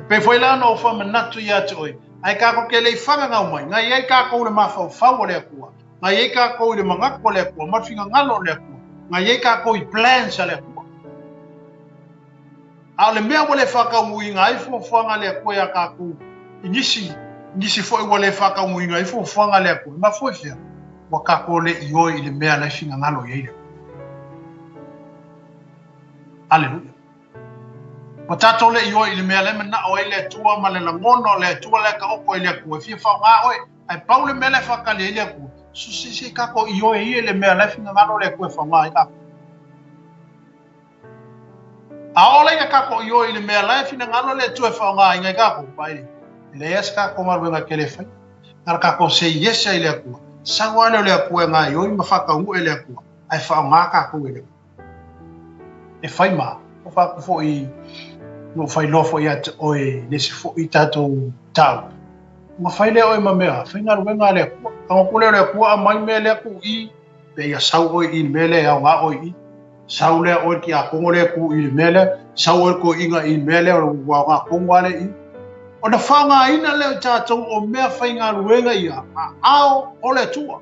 pei foi la ona ou faamanatu ia te oe, ae kākou ke le i fagagau mai, na i ai kākou i le mafaufau o le Atua, na i ai kākou i le manatu o le Atua, ma le finagalo o le Atua, na i ai kākou i plans a le Atua. A o le mea ua le faataunuuina ai fuafuaga a le Atua iā kākou i nisi, nisi foi ua le faataunuuina ai fuafuaga a le Atua, e mafua i fea? Ua kākou le ioe i le mea la e finagalo i ai le Atua. Aleluia. Ua tatou le ioe i le mea la e manao ai le Atua ma le lagona o le Atua la e taoto ai le Atua e fia faaaoga oe. Ae pau le mea la e faatali ai le Atua, so se se tatou ioe ia i le mea la e finagalo le Atua e faaaoga ai tatou. A oo la ina tatou ioe i le mea la e finagalo le Atua e faaaogaina ai tatou, vaai, e leai lava se tatou galuega e tele e faia. Na o le tatou say yes ai i le Atua, sau lava lea o le Atua e gaoioi ma faataunuu e le Atua, ae faaaoga tatou e le Atua. E fai ma, ua fai atu foi, na ou fai loa foi ia te oe i le isi foi tatou mataupu, ona fai lea oe ma mea faigaluega a le Atua. Tago atu lea o le Atua aumai mea lea tuu i, pe ia sau oe i le mea lea e aoga oe i i. Sau lea oe le tiakono lea tu i le mea lea, sau oe le toeaina i le mea lea ua aoga tonu lava lea i i. Ona faaaogaina lea o tatou o mea faigaluega ia a ao o le Atua.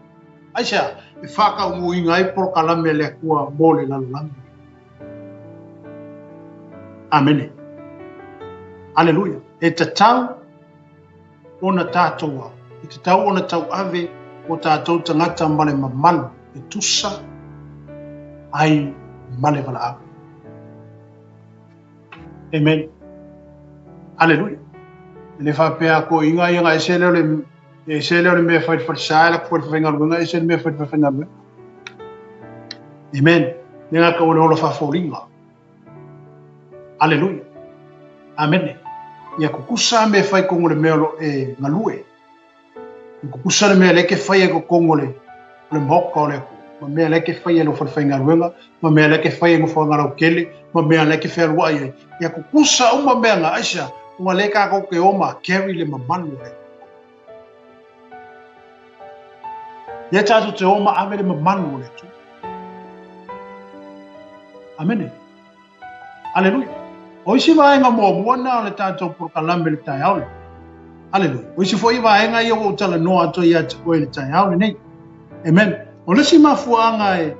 Aisea? E faataunuuina ai polokalame a le Atua mo le lalolagi. Amene. Aleluia. E tatau ona tatou ao. E tatau ona tauave o tatou tagata ma le mamalu e tusa ai ma le valaau. Amen. Aleluia. E le faapea toeaiina ia na ese lea o le ese lea o le mea e fai i le falesa e alu atu foi i le falefaigaluega ese le mea e fai i le falefaigaluega. Amen. Le gata o le ola faafoliga. Aleluia. Amene. Ia kukusa mea e fai totonu o le mea o lo o e galue. Ia kukusa le mea lea e te faia i totonu o le, o le maoka o le Atua. Ma mea lea e te faia i lou falefaigaluega, ma mea lea e te faia i nofoaga lautele, ma mea lea e te fealuai ai. Ia kukusa uma mea na, aisea? Ona lea tatou te o ma carry le mamalu o le Atua. Lea tatou te o ma ave le mamalu o le Atua. Amene. Aleluia. O isi vaega muamua na o le tatou polokalame le taeao lenei. Aleluia. O isi foi vaega ia ua ou talanoa atu ai ia te oe i le taeao lenei. Amen. O le isi mafuaaga e,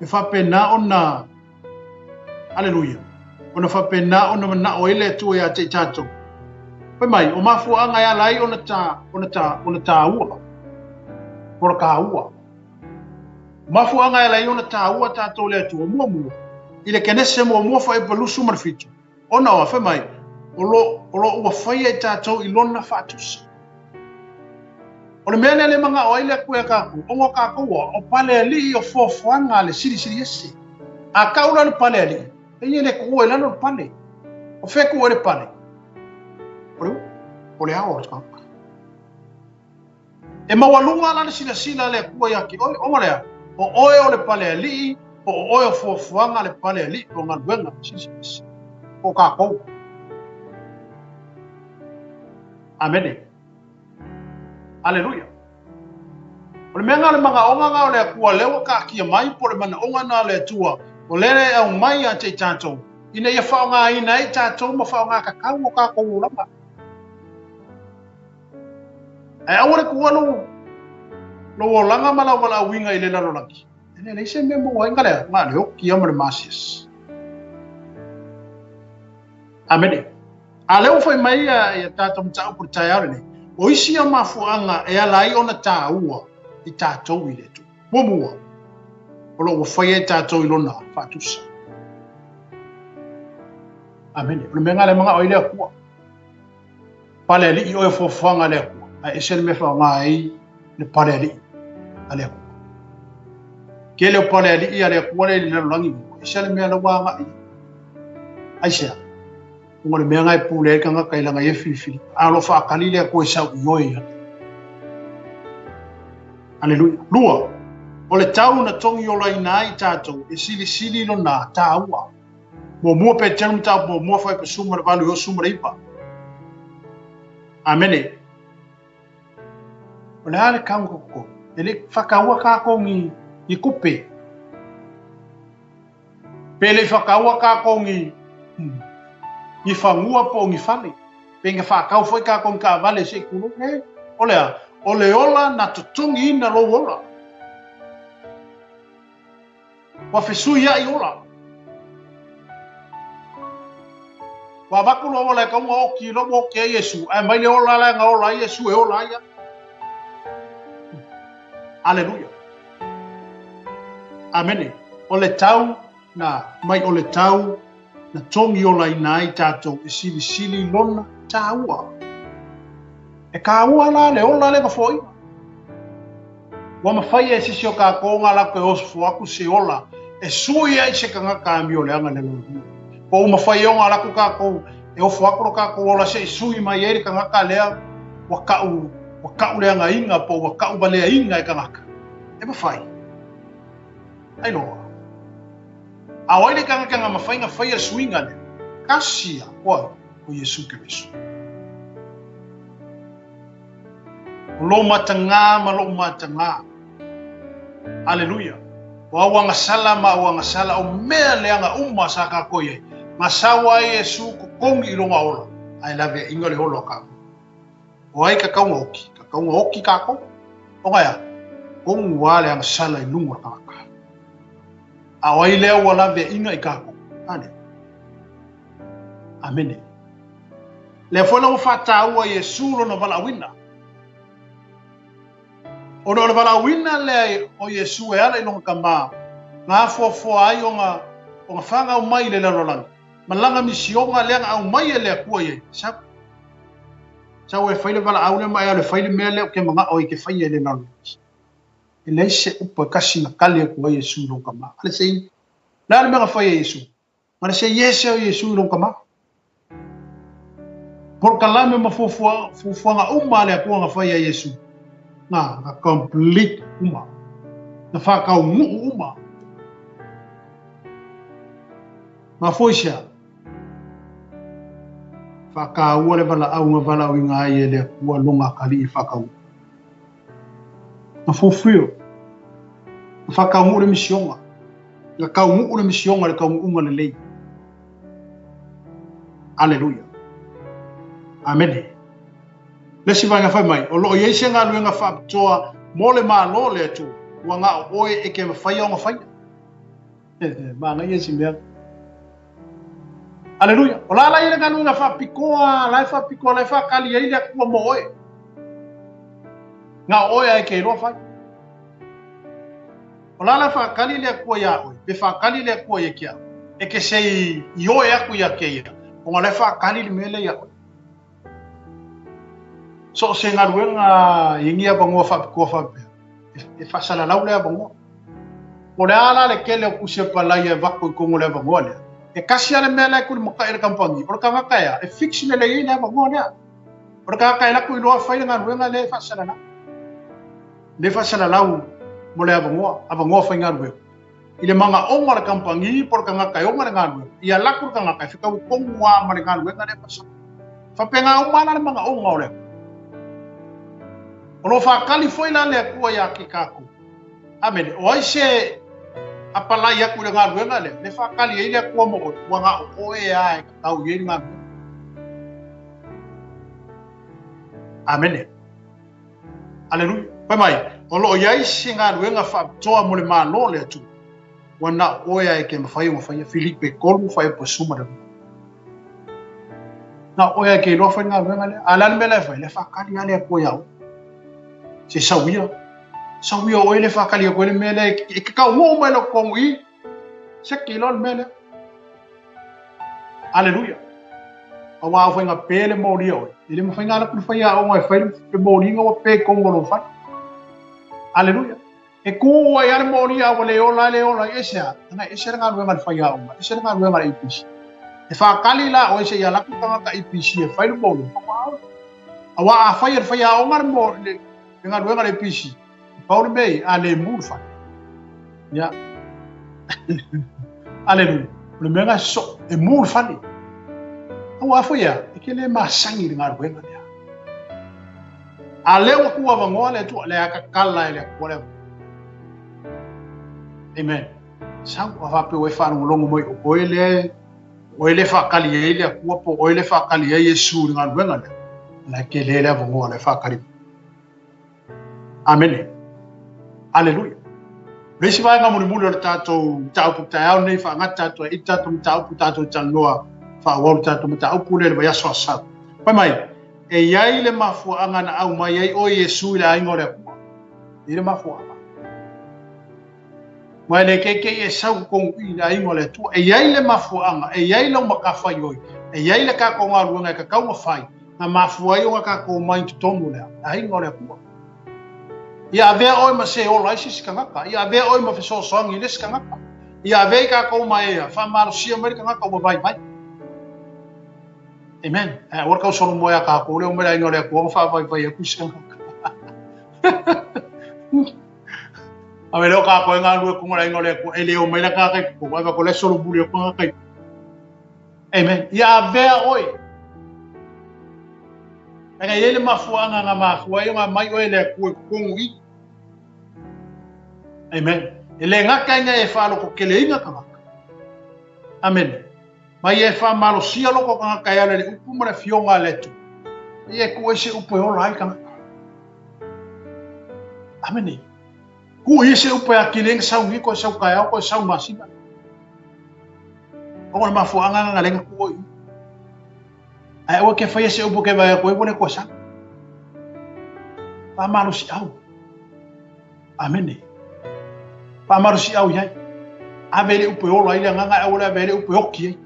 e faapena ona Aleluia. Ona faapena ona manao ai le Atua ia te i tatou. Fai mai, o mafuaaga e ala ai ona ta, ona ta, ona tāua. Ona tāua. O mafuaaga e ala ai ona tāua tatou le Atua, muamua, i le Kenese muamua fuaiupu 27, ona o a, fai mai, o lo, o lo ua faia i tatou i lona faatusa. O le mea lea le manao ai le Atua ia tatou, ona o tatou o, o palealii o foafoaga a le Silisili Ese. A tau la le palealii, e ia le tuua i lalo le pale. O fea e tuu ai le pale? O le, o le ao o le tagata. E maualuga la le silasila a le Atua ia te oe, ona lea, o oe o le palealii, po o oe o fuafuaga a le palealii po o galuega a le Silisili Ese. Po o tatou. Amene. Aleluia. O le mea lena o le manaoga lena o le Atua lea ua taatia mai po o le manaoga lena o le Atua o lea e aumai ia te i tatou ina ia faaaogaina ai tatou ma faaaoga tatau o tatou olaga. Ae aua le tuua lou, lou olaga ma lau valaauina i le lalolagi. E le leai se mea maua ai nga lea, nga le oki ia ma le masiasi. Amene. A lea ua fai mai ia, ia tatou mataupu i le taeao lenei, o isi ia mafuaaga e ala ai ona taua i tatou i le Atua. Muamua, o lo o ua faia i tatou i lona faatusa. Amene. O le mea nga le manao ai le Atua. Pale alii oe o fuafuaga a le Atua, ae ese le mea e faaaoga ai le pale alii a le Atua. Tele o pale alii a le Atua lea i le lalolagi nei, ua ese le mea la ua agai i ai. Aisea? Ona o le mea na e pule ai le tagata i lana ia filifiliga, a o lo o faatali le Atua i sau ioe ia te. Aleluia. Lua, o le tau na togiolaina ai tatou e silisili lona taua. Muamua Peteru mataupu muamua fuaiupu 18 i o 19. Amene. O le a le tau koko? E le whakaua kākou ni, ni kupe. Pe le whakaua kākou ni, ni whangua po ni fale. Pe na whakau foi kākou i taavale se i kulu, e, o le a, o le ola na totogiina lou ola. Ua fesuiaʻi ola. Ua avatu lou ola e kauga oki i lou oki ai Iesu, ae mai le ola la na ola ai Iesu e ola ai au. Aleluia. Amene. O le tau na mai o le tau na togi olaina ai tatou e silisili lona taua. E kāua la le ola le na foaiina. Ua mafai e se isi o kākou nga latou e ofo aku se ola e sui ai se tagata amioleaga i le lalolagi. Po ua mafai e ona ala atu kākou e ofo aku lo kākou ola se i sui mai ai le tagata lea ua kaʻu ua kaʻuleagaina po ua kaʻuwaleaina e tagata. E mafai. Ailoa. A o ai le tagata na mafai na faia le suiga lea? Tasi a, o ai? O Iesu Keriso. O lou matagā ma loʻu matagā. Aleluia. O au agasala ma au agasala, o mea leaga uma sa kākou i ai. Na sau ai Iesu totogi i lona ola, a e laveaiga le ola o kākou. O ai ka kauga oki? Ka kauga oki kākou. O ka ea? Kogu a le agasala i luga o le kanaka. A o ai lea ua laveaiga i kākou? Ale. Amene. Lea foi la ua faataua Iesu lona valaauina. Ona o le valaauina lea o Iesu e ala i lona tama, na afoafoa ai ona, ona fanau mai i le lalolagi, ma lana misioga lea na aumai e le Atua i ai. Sau. Sau e fai le valaau lea ma e alu e fai le mea lea ou te manao ai e te faia i le lalolagi. E leai se upu e kasi na kali atu ai Iesu i lona tama. Ale se i, le a le mea na fai e Iesu? Ma le sei ese o Iesu i lona tama. Polokalame ma fuafua, fuafuaga uma a le Atua na fai ia Iesu, na, na complete uma. Na whakaunu'u uma. Mafua i se a? Whakaua le valaau na valaauina ai e le Atua lona atalii e whakaunu'u. Na fulfill. Na whakaunu'u le misioga. Na kaunu'u le misioga le kaunu'uga lelei. Aleluia. Amene. Le isi vaega fai mai, o loo i ai se galuega faapitoa mo le Malo o le Atua, ua na o oe e ke mafai ona faia. Manaia si mea. Aleluia. O la la i le galuega faapitoa, la e faapitoa, la e faakali ai le Atua mo oe. Na o oe ae ke iloa fai. O la la faakali le Atua iā oe, pe faakali le Atua ia ki a oe. E ke sei i oe aku ia keia, ona la e faakali le mea lea ia oe. So o se galuega i ni avanoa faapitoa faapea, e faasalalau le avanoa. Po o le a la le tele o tusi apalai e avatu i totonu o le avanoa lea, e tasi lava le mea la e tulimatai e le kamupani, o le tagata ea, e fix lelei ai le avanoa lea. O le tagata e alu atu i loa fai le galuega lea e faasalalau. Lea e faasalalau mo le avanoa, avanoa faigaluega. I le manaoga o le kamupani po o le tagata e ona le galuega, ia alu atu le tagata e fetaui tonu lava ma le galuega lea e faasalalau. E faapena uma lava la le manaoga o le Atua. O lo o faatali foi la le Atua ia te tatou. Amene. O ai se apalai atu i le galuega lea, le faatali ai le Atua mo oe, ua na o oe lava e tatau i ai le galuega. Amene. Aleluia. Fai mai, o lo o i ai se galuega faapitoa mo le Malo o le Atua, ua na o oe lava e ke mafai ona faia. Filipe 3, fuaiupu 12. Na o oe lava e ke iloa fai le galuega lea. A o le a le mea la e fai? Le faatali lava le Atua ia oe. Se sau ia. Sau ia oe le faatali atu ai le mea lea e ke taunuu mai lou totonu i i. Se ke iloa le mea lea. Aleluia. Aua au faiga pe le moli oe. E le mafai ona ala atu le faiaoga e fai le moliga ua pe i totonu o lou fale. Aleluia. E kū ai lava le moli a ua le ola ai le ola ai. E se a? Ana e ese le galuega a le faiaoga, ese le galuega a le APC. E faatali la oe seia alu atu le tagata APC e fai le moli, faatoa ola. Aua a fai e le faiaoga le galuega a le APC, Pau le mea ia, a le mu le fale. Ia. Aleluia. O le mea lena e sosoo, e mu le fale. Aua foi ea, e ke le masani i le galuega lea. A lea ua tuu avanoa le Atua, lea tatala e le Atua le avanoa. Amen. Sau a faapea ua e faalogologo mai o oe lea e O oe le e faatali ai le Atua po o oe le e faatali ai Iesu i le galuega lea, o la e tele le avanoa la e faatali mai. Amene. Aleluia. O le isi vaega mulimuli o le tatou mataupu taeao nei faagata atu ai i le tatou mataupu tatou talanoa faaauau le tatou mataupu lea i le vaiaso a sau. Fai mai, e i ai le mafuaaga na aumai ai oe Iesu i le aiga o le Atua. E i ai le mafuaaga. Ma e le keikei e sau totonu i le aiga o le Atua. E i ai le mafuaaga, e i ai lau matafaioi, e i ai le tatou galuega e tatau ona fai, na mafua ai ona tatou omai i totonu o le aiga o le Atua. Ia avea oe ma se ola ai se isi tagata. Ia avea oe ma fesoasoani i le isi tagata. Ia avea i tatou ma ea, faamalosia mai le tagata ua vaivai. Amen. Ae aua le tau solomoa ia tatou lea omai le aiga o le Atua ma faavaivai atu isi tagata. A le o kākou e galulue totonu o le aiga o le Atua, e le omai la tagata i totonu, ae vaai la e solomuli atu tagata i totonu. Amen. Ia avea oe. Leaga e i ai le mafuaaga na mafua ai ona aumai oe e le Atua i totonu i. Amen. E le gata ina e faalototeleina tagata. Amene. Ma ia e faamalosia loko tagata e ala i le upu ma le afioga a le Atua. Ia e tuu ai se upu e ola ai tagata. Amene. Tuu ia se upu e atili ai na sau nei, koe sau taeao, koe sau masina. Ona o le mafuaaga na le na tuu ai. Ae aua ke faia se upu ke vaai atu ai ua le toe sau. Faamalosiau. Amene. Faamalosiau i ai. Ave le upu e ola ai le agaga, ae aua le ave ai le upu e oki ai.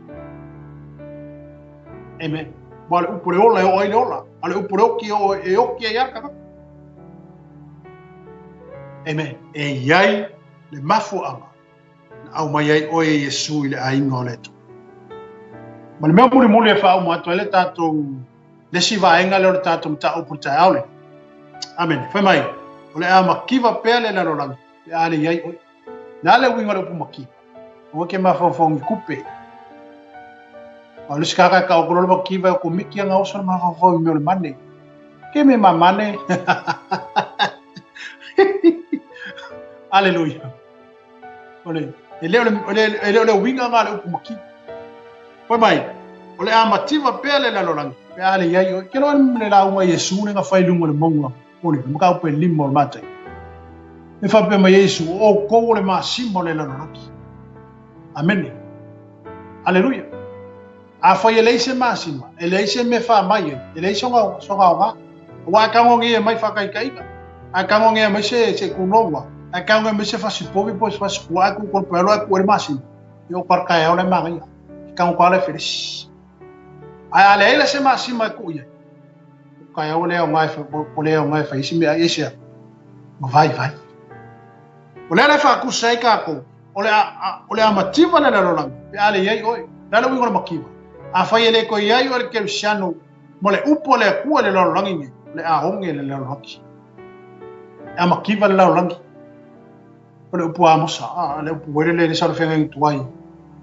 Amen. Ma le upu le ola e oo ai le ola. A le upu le oki e oki ai a tagata. Amen. E i ai le mafuaaga na aumai ai oe e Iesu i le aiga o le Atua. Ma le mea mulimuli e faauma atu ai le tatou le isi vaega lea o le tatou mataupu i le taeao lenei. Amene. Fai mai, o le a makiva pea le lalolagi pe a le i ai oe. Le a le uiga o le upu makiva? Aua ke mafaufau ni kupe. A o le isi kaka e tau le makiva e o komiti anga oso le mafaufau i mea o le mane. Ke me mamane. Aleluia. O le, e le o le, e le o le uiga nga le upu makiva. Fai mai, o le a mativa pea le lalolagi, pe a le i ai oe. Ke loa le lauga a Iesu le na fai i luga o le mauga o le mataupu e lima o le Matai. E faapea mai ai Iesu, o outou o le masima o le lalolagi. Amene. Aleluia. Afai e leai se masima, e leai se mea e faamai ai, e leai sona aoga. Aua a tagogia mai faataitaiga, a tagogia mai se tunoua, a tagogia mai se fasipovi po o se fasipua, ae tuu kono paelo ae tuu ai le masima, ia o taeao la e manaia, e tago la e felesi. Ae a leai la se masima e tuu i ai, o taeao le aoga e o le aoga e fai ai se mea ai se ma vaivai. O le ala e faatusa ai tatou, o le a, o le a mativa le lalolagi, pe a le i ai oe. O le a le uiga o le mativa? Afai e le toe i ai oe le kerisiano ma le upu a le Atua i le lalolagi nei, o le a oge le lalolagi. E a mativa le lalolagi. O le upu a Amosa, a, le upu uele le sa o le feagaiga tuai.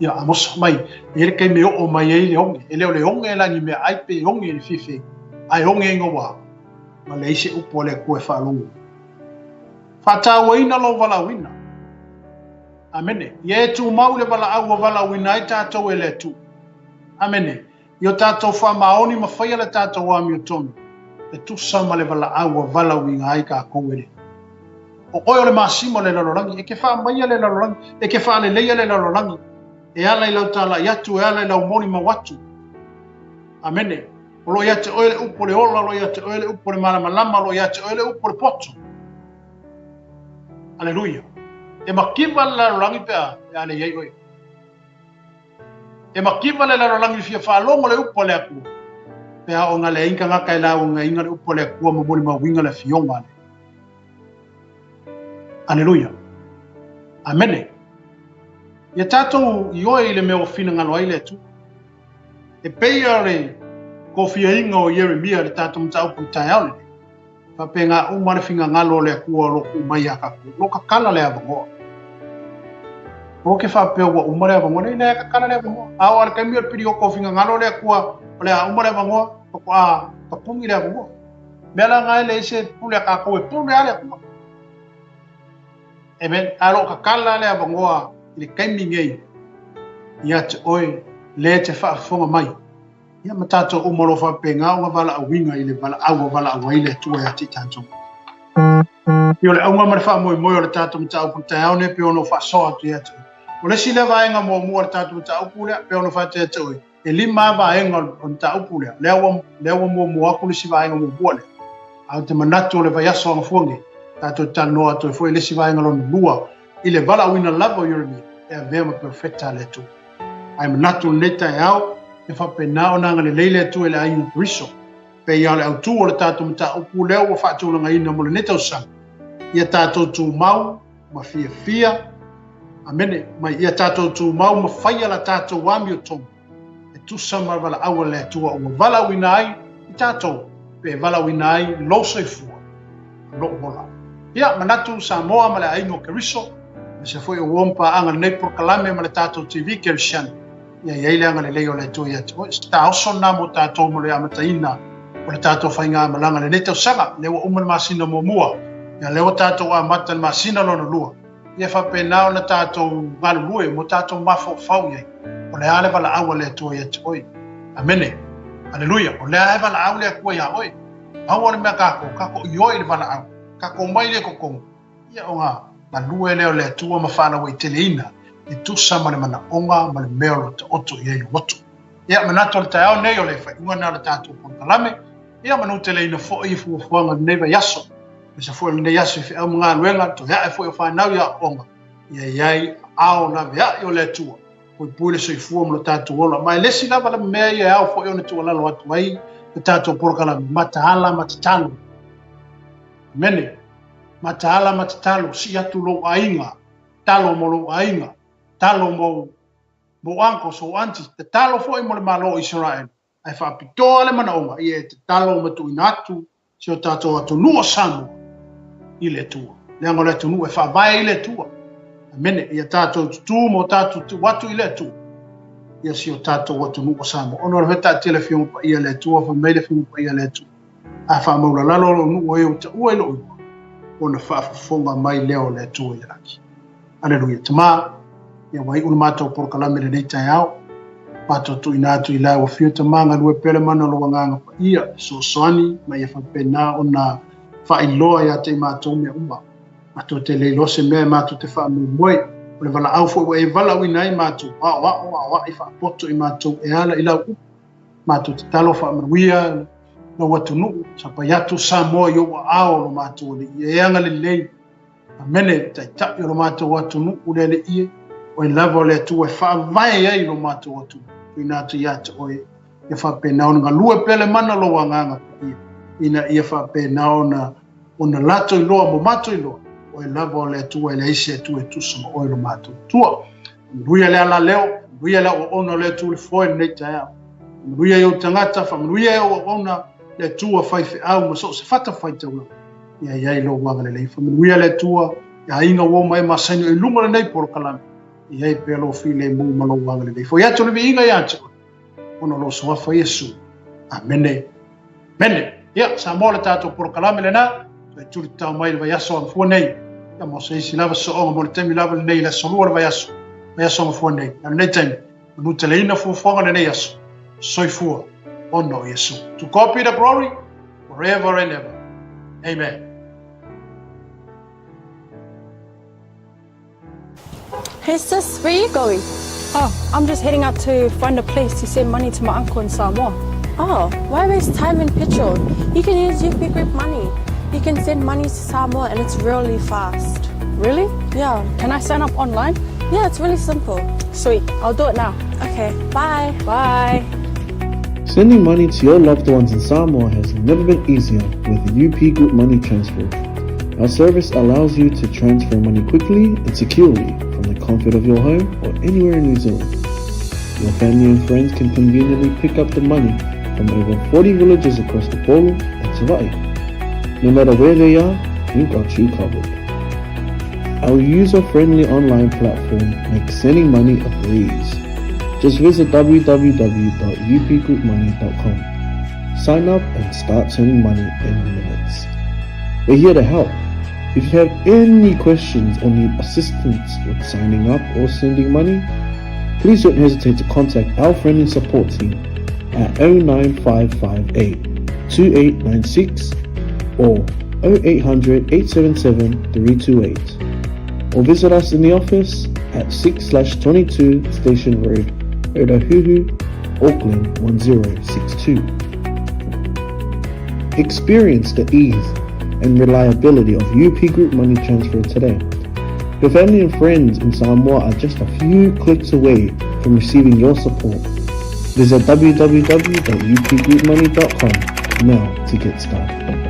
Ia, Amosa mai, e i ai le taimi e oo mai ai le oge. E le o le oge la ni meaai pe oge i le fiafia, ae oge ina ua, ua leai se upu a le Atua e faalogo. Faatauaina lou valaauina. Amene. Ia e tumau le valaau ua valaauina ai tatou e le Atua. Amene. I o tatou faamaoni ma faia le tatou amiotonu e tusa ma le valaau ua valaauina ai tatou e le Atua. O oe o le masima o le lalolagi, e ke faamaia le lalolagi, e ke faaleleia le lalolagi, e ala i lau talai atu, e ala i lau molimau atu. Amene. O lo o ia te oe le upu o le ola, o lo o ia te oe le upu o le malamalama, o lo o ia te oe le upu o le poto. Aleluia. E makiva le lalolagi pe a, pe a le i ai oe. E makiva le lalolagi i le fia faalogo le upu a le Atua. Pe a o nga leai tagata e lauga le upu a le Atua ma molimauina le afioga a le. Aleluia. Amene. Ia tatou ioe i le mea ua finagalo ai le Atua. E pei o le kofiaina o Ieremia i le tatou mataupu i le taeao lenei, faapena uma le finagalo o le Atua o lo o tuu mai ia tatou, o lo o tatala le avanoa. Aua ke faapea ua uma le avanoa, leai, leai, tatala le avanoa. A oo lava i le taimi o le piliota o finagalo o le Atua, o le a uma le avanoa, faatoa tapuni le avanoa. Mea la na e leai se pule a tatou, e pule lava le Atua. Amen. Ae o lo o tatala le avanoa i le taimi nei ia te oe. lea e te faafofoga mai, ia ma tatou uma o lo o faapena ona valaauina i le valaau ua valaau ai le Atua ia te i tatou. Ia o le auga ma le faamoemoe o le tatou mataupu i le taeao nei pei ona ou faasoa atu ia te oe. O le isi lea vaega muamua o le tatou mataupu lea pei ona ou fai atu ia te oe, e lima lava vaega o le mataupu lea. Lea ua, lea ua muamua atu le isi vaega muamua lea. Ae ou te manatu o le vaiaso Gafua nei, tatou te talanoa atu ai foi i le isi vaega lona lua i le valaauina lava o Ieremia e avea ma perofeta a le Atua. Ae manatu i lenei taeao, e faapena ona agalelei le Atua i le aiga o Keriso, pei lava o le autu o le tatou mataupu lea ua faatulagaina mo lenei tausaga, ia tatou tumau ma fiafia, amene, mai ia tatou tumau ma faia la tatou amiotonu e tusa ma le valaau a le Atua ua valaauina ai i tatou, pe valaauina ai lou soifua ma lou ola. Ia, manatu Samoa ma le aiga o Keriso, aemaise foi o uo ma paaga i lenei polokalame ma le tatou TV Kerisiano, ia i ai le agalelei o le Atua ia te oe. Se taoso lena mo tatou mo le amataina o le tatou faigamalaga i lenei tausaga, lea ua uma le masina muamua, ia lea ua tatou amata i le masina lona lua, ia faapena ona tatou galulue mo tatou mafaufau i ai, o le a le valaau a le Atua ia te oe. Amene. Aleluia. O lea e valaau le Atua iā oe. Pau o le mea kākou, kākou ioe i le valaau, kākou omai lea i totonu, ia ona galue lea o le Atua ma faalauaiteleina e tusa ma le manaoga ma le mea o lo o taoto i ai le loto. Ia, manatu o le taeao nei o le faaiuga lena o le tatou polokalame, ia manuteleina foi i fuafuaga o lenei vaiaso, aemaise foi o lenei aso i feau ma galuega, toe ae foi o fanau i aoaoga, ia i ai aao laveai o le Atua, puipui le soifua ma lo tatou ola. Ma e le isi lava le mea ia e ao foi ona tuualalo atu ai le tatou polokalame, mataala ma tatalo. Amene. Mataala ma tatalo, sii atu lou aiga, talo mo lou aiga, talo mo mo uncles o aunties, tatalo foi mo le Malo o Isaraelu, ae faapitoa le manaoga ia e tatalo ma tuuina atu si o tatou atunuu o Samoa i le Atua. Leaga o le atunuu e faavae i le Atua. Amene. Ia tatou tutū ma o tatou tuu atu i le Atua ia si o tatou atunuu o Samoa. Ona o le taatia le Afioga Paia a le Atua, fai mai le Afioga Paia a le Atua, a faamaulalalo lou nuu e ua taua i lou igoa, ona faafofoga mai lea o le Atua i le lagi. Aleluia. Tama, ia ua iu le matou polokalame i lenei taeao. Matou tuuina atu i lau afio Tama, galue pea le mana o lou Agaga Paia, fesoasoani ma ia faapena ona faailoa ia te i matou mea uma. Matou te le iloa se mea e matou te faamoemoe, o le valaau foi ua e valaauina ai matou, aoao, aoai faapoto i matou e ala i lau upu. Matou tatalo faamanuia lou atunuu, sapai atu Samoa i ou aao lo matou Alii, ia e agalelei. Amene, Taitai o lo matou atunuu le Alii e, oe lava o le Atua e faavae ai lo matou atunuu, tuuina atu ia te oe, ia faapena ona galue pea le mana o lou Agaga Paia, ina ia faapena ona ona latou iloa ma matou iloa, oe lava o le Atua e leai se Atua e tusa ma oe lo matou Atua. Faamanuia le alaleo, faamanuia le auauna o le Atua le foe i lenei taeao. Faamanuia i ou tagata, faamanuia i ou auauna le Atua faifeau ma so o se fatafaitaulaga. Ia i ai lou agalelei. Faamanuia le Atua i aiga ua oma e masani i luga o lenei polokalame. Ia i ai pea lou filemu ma lou agalelei. Foi atu le viiga ia te oe, ona o lou suafa Iesu. Amene. Amene. Ia, Samoa le tatou polokalame lena. Toe tuli tatao mai le vaiaso Gafua nei. Ia mo se isi lava sooga mo le taimi lava lenei i le aso lua o le vaiaso. Vaiaso Gafua nei. A lenei taimi, manuteleina fuafuaga lenei aso. Soifua ona o Iesu. To God be the glory forever and ever. Amen. Hey sis, where are you going? Oh, I'm just heading out to find a place to send money to my uncle in Samoa. Oh, why waste time and petrol? You can use UP Group Money. You can send money to Samoa and it's really fast. Really? Yeah. Can I sign up online? Yeah, it's really simple. Sweet, I'll do it now. Okay, bye. Bye. Sending money to your loved ones in Samoa has never been easier with UP Group Money Transfer. Our service allows you to transfer money quickly and securely from the comfort of your home or anywhere in New Zealand. Your family and friends can conveniently pick up the money from over 40 villages across the Polo and Savai'i. No matter where they are, we've got you covered. Our user-friendly online platform makes sending money a breeze. Just visit www.upgroupmoney.com. Sign up and start sending money in minutes. We're here to help. If you have any questions or need assistance with signing up or sending money, Please don't hesitate to contact our friendly support team at 09558 2896 or 0800 877 328 or visit us in the office at 6 22 Station Road, Otahuhu, Auckland 1062. Experience the ease and reliability of UP Group Money Transfer today. Your family and friends in Samoa are just a few clicks away from receiving your support. Visit www.upgroupmoney.com now to get started.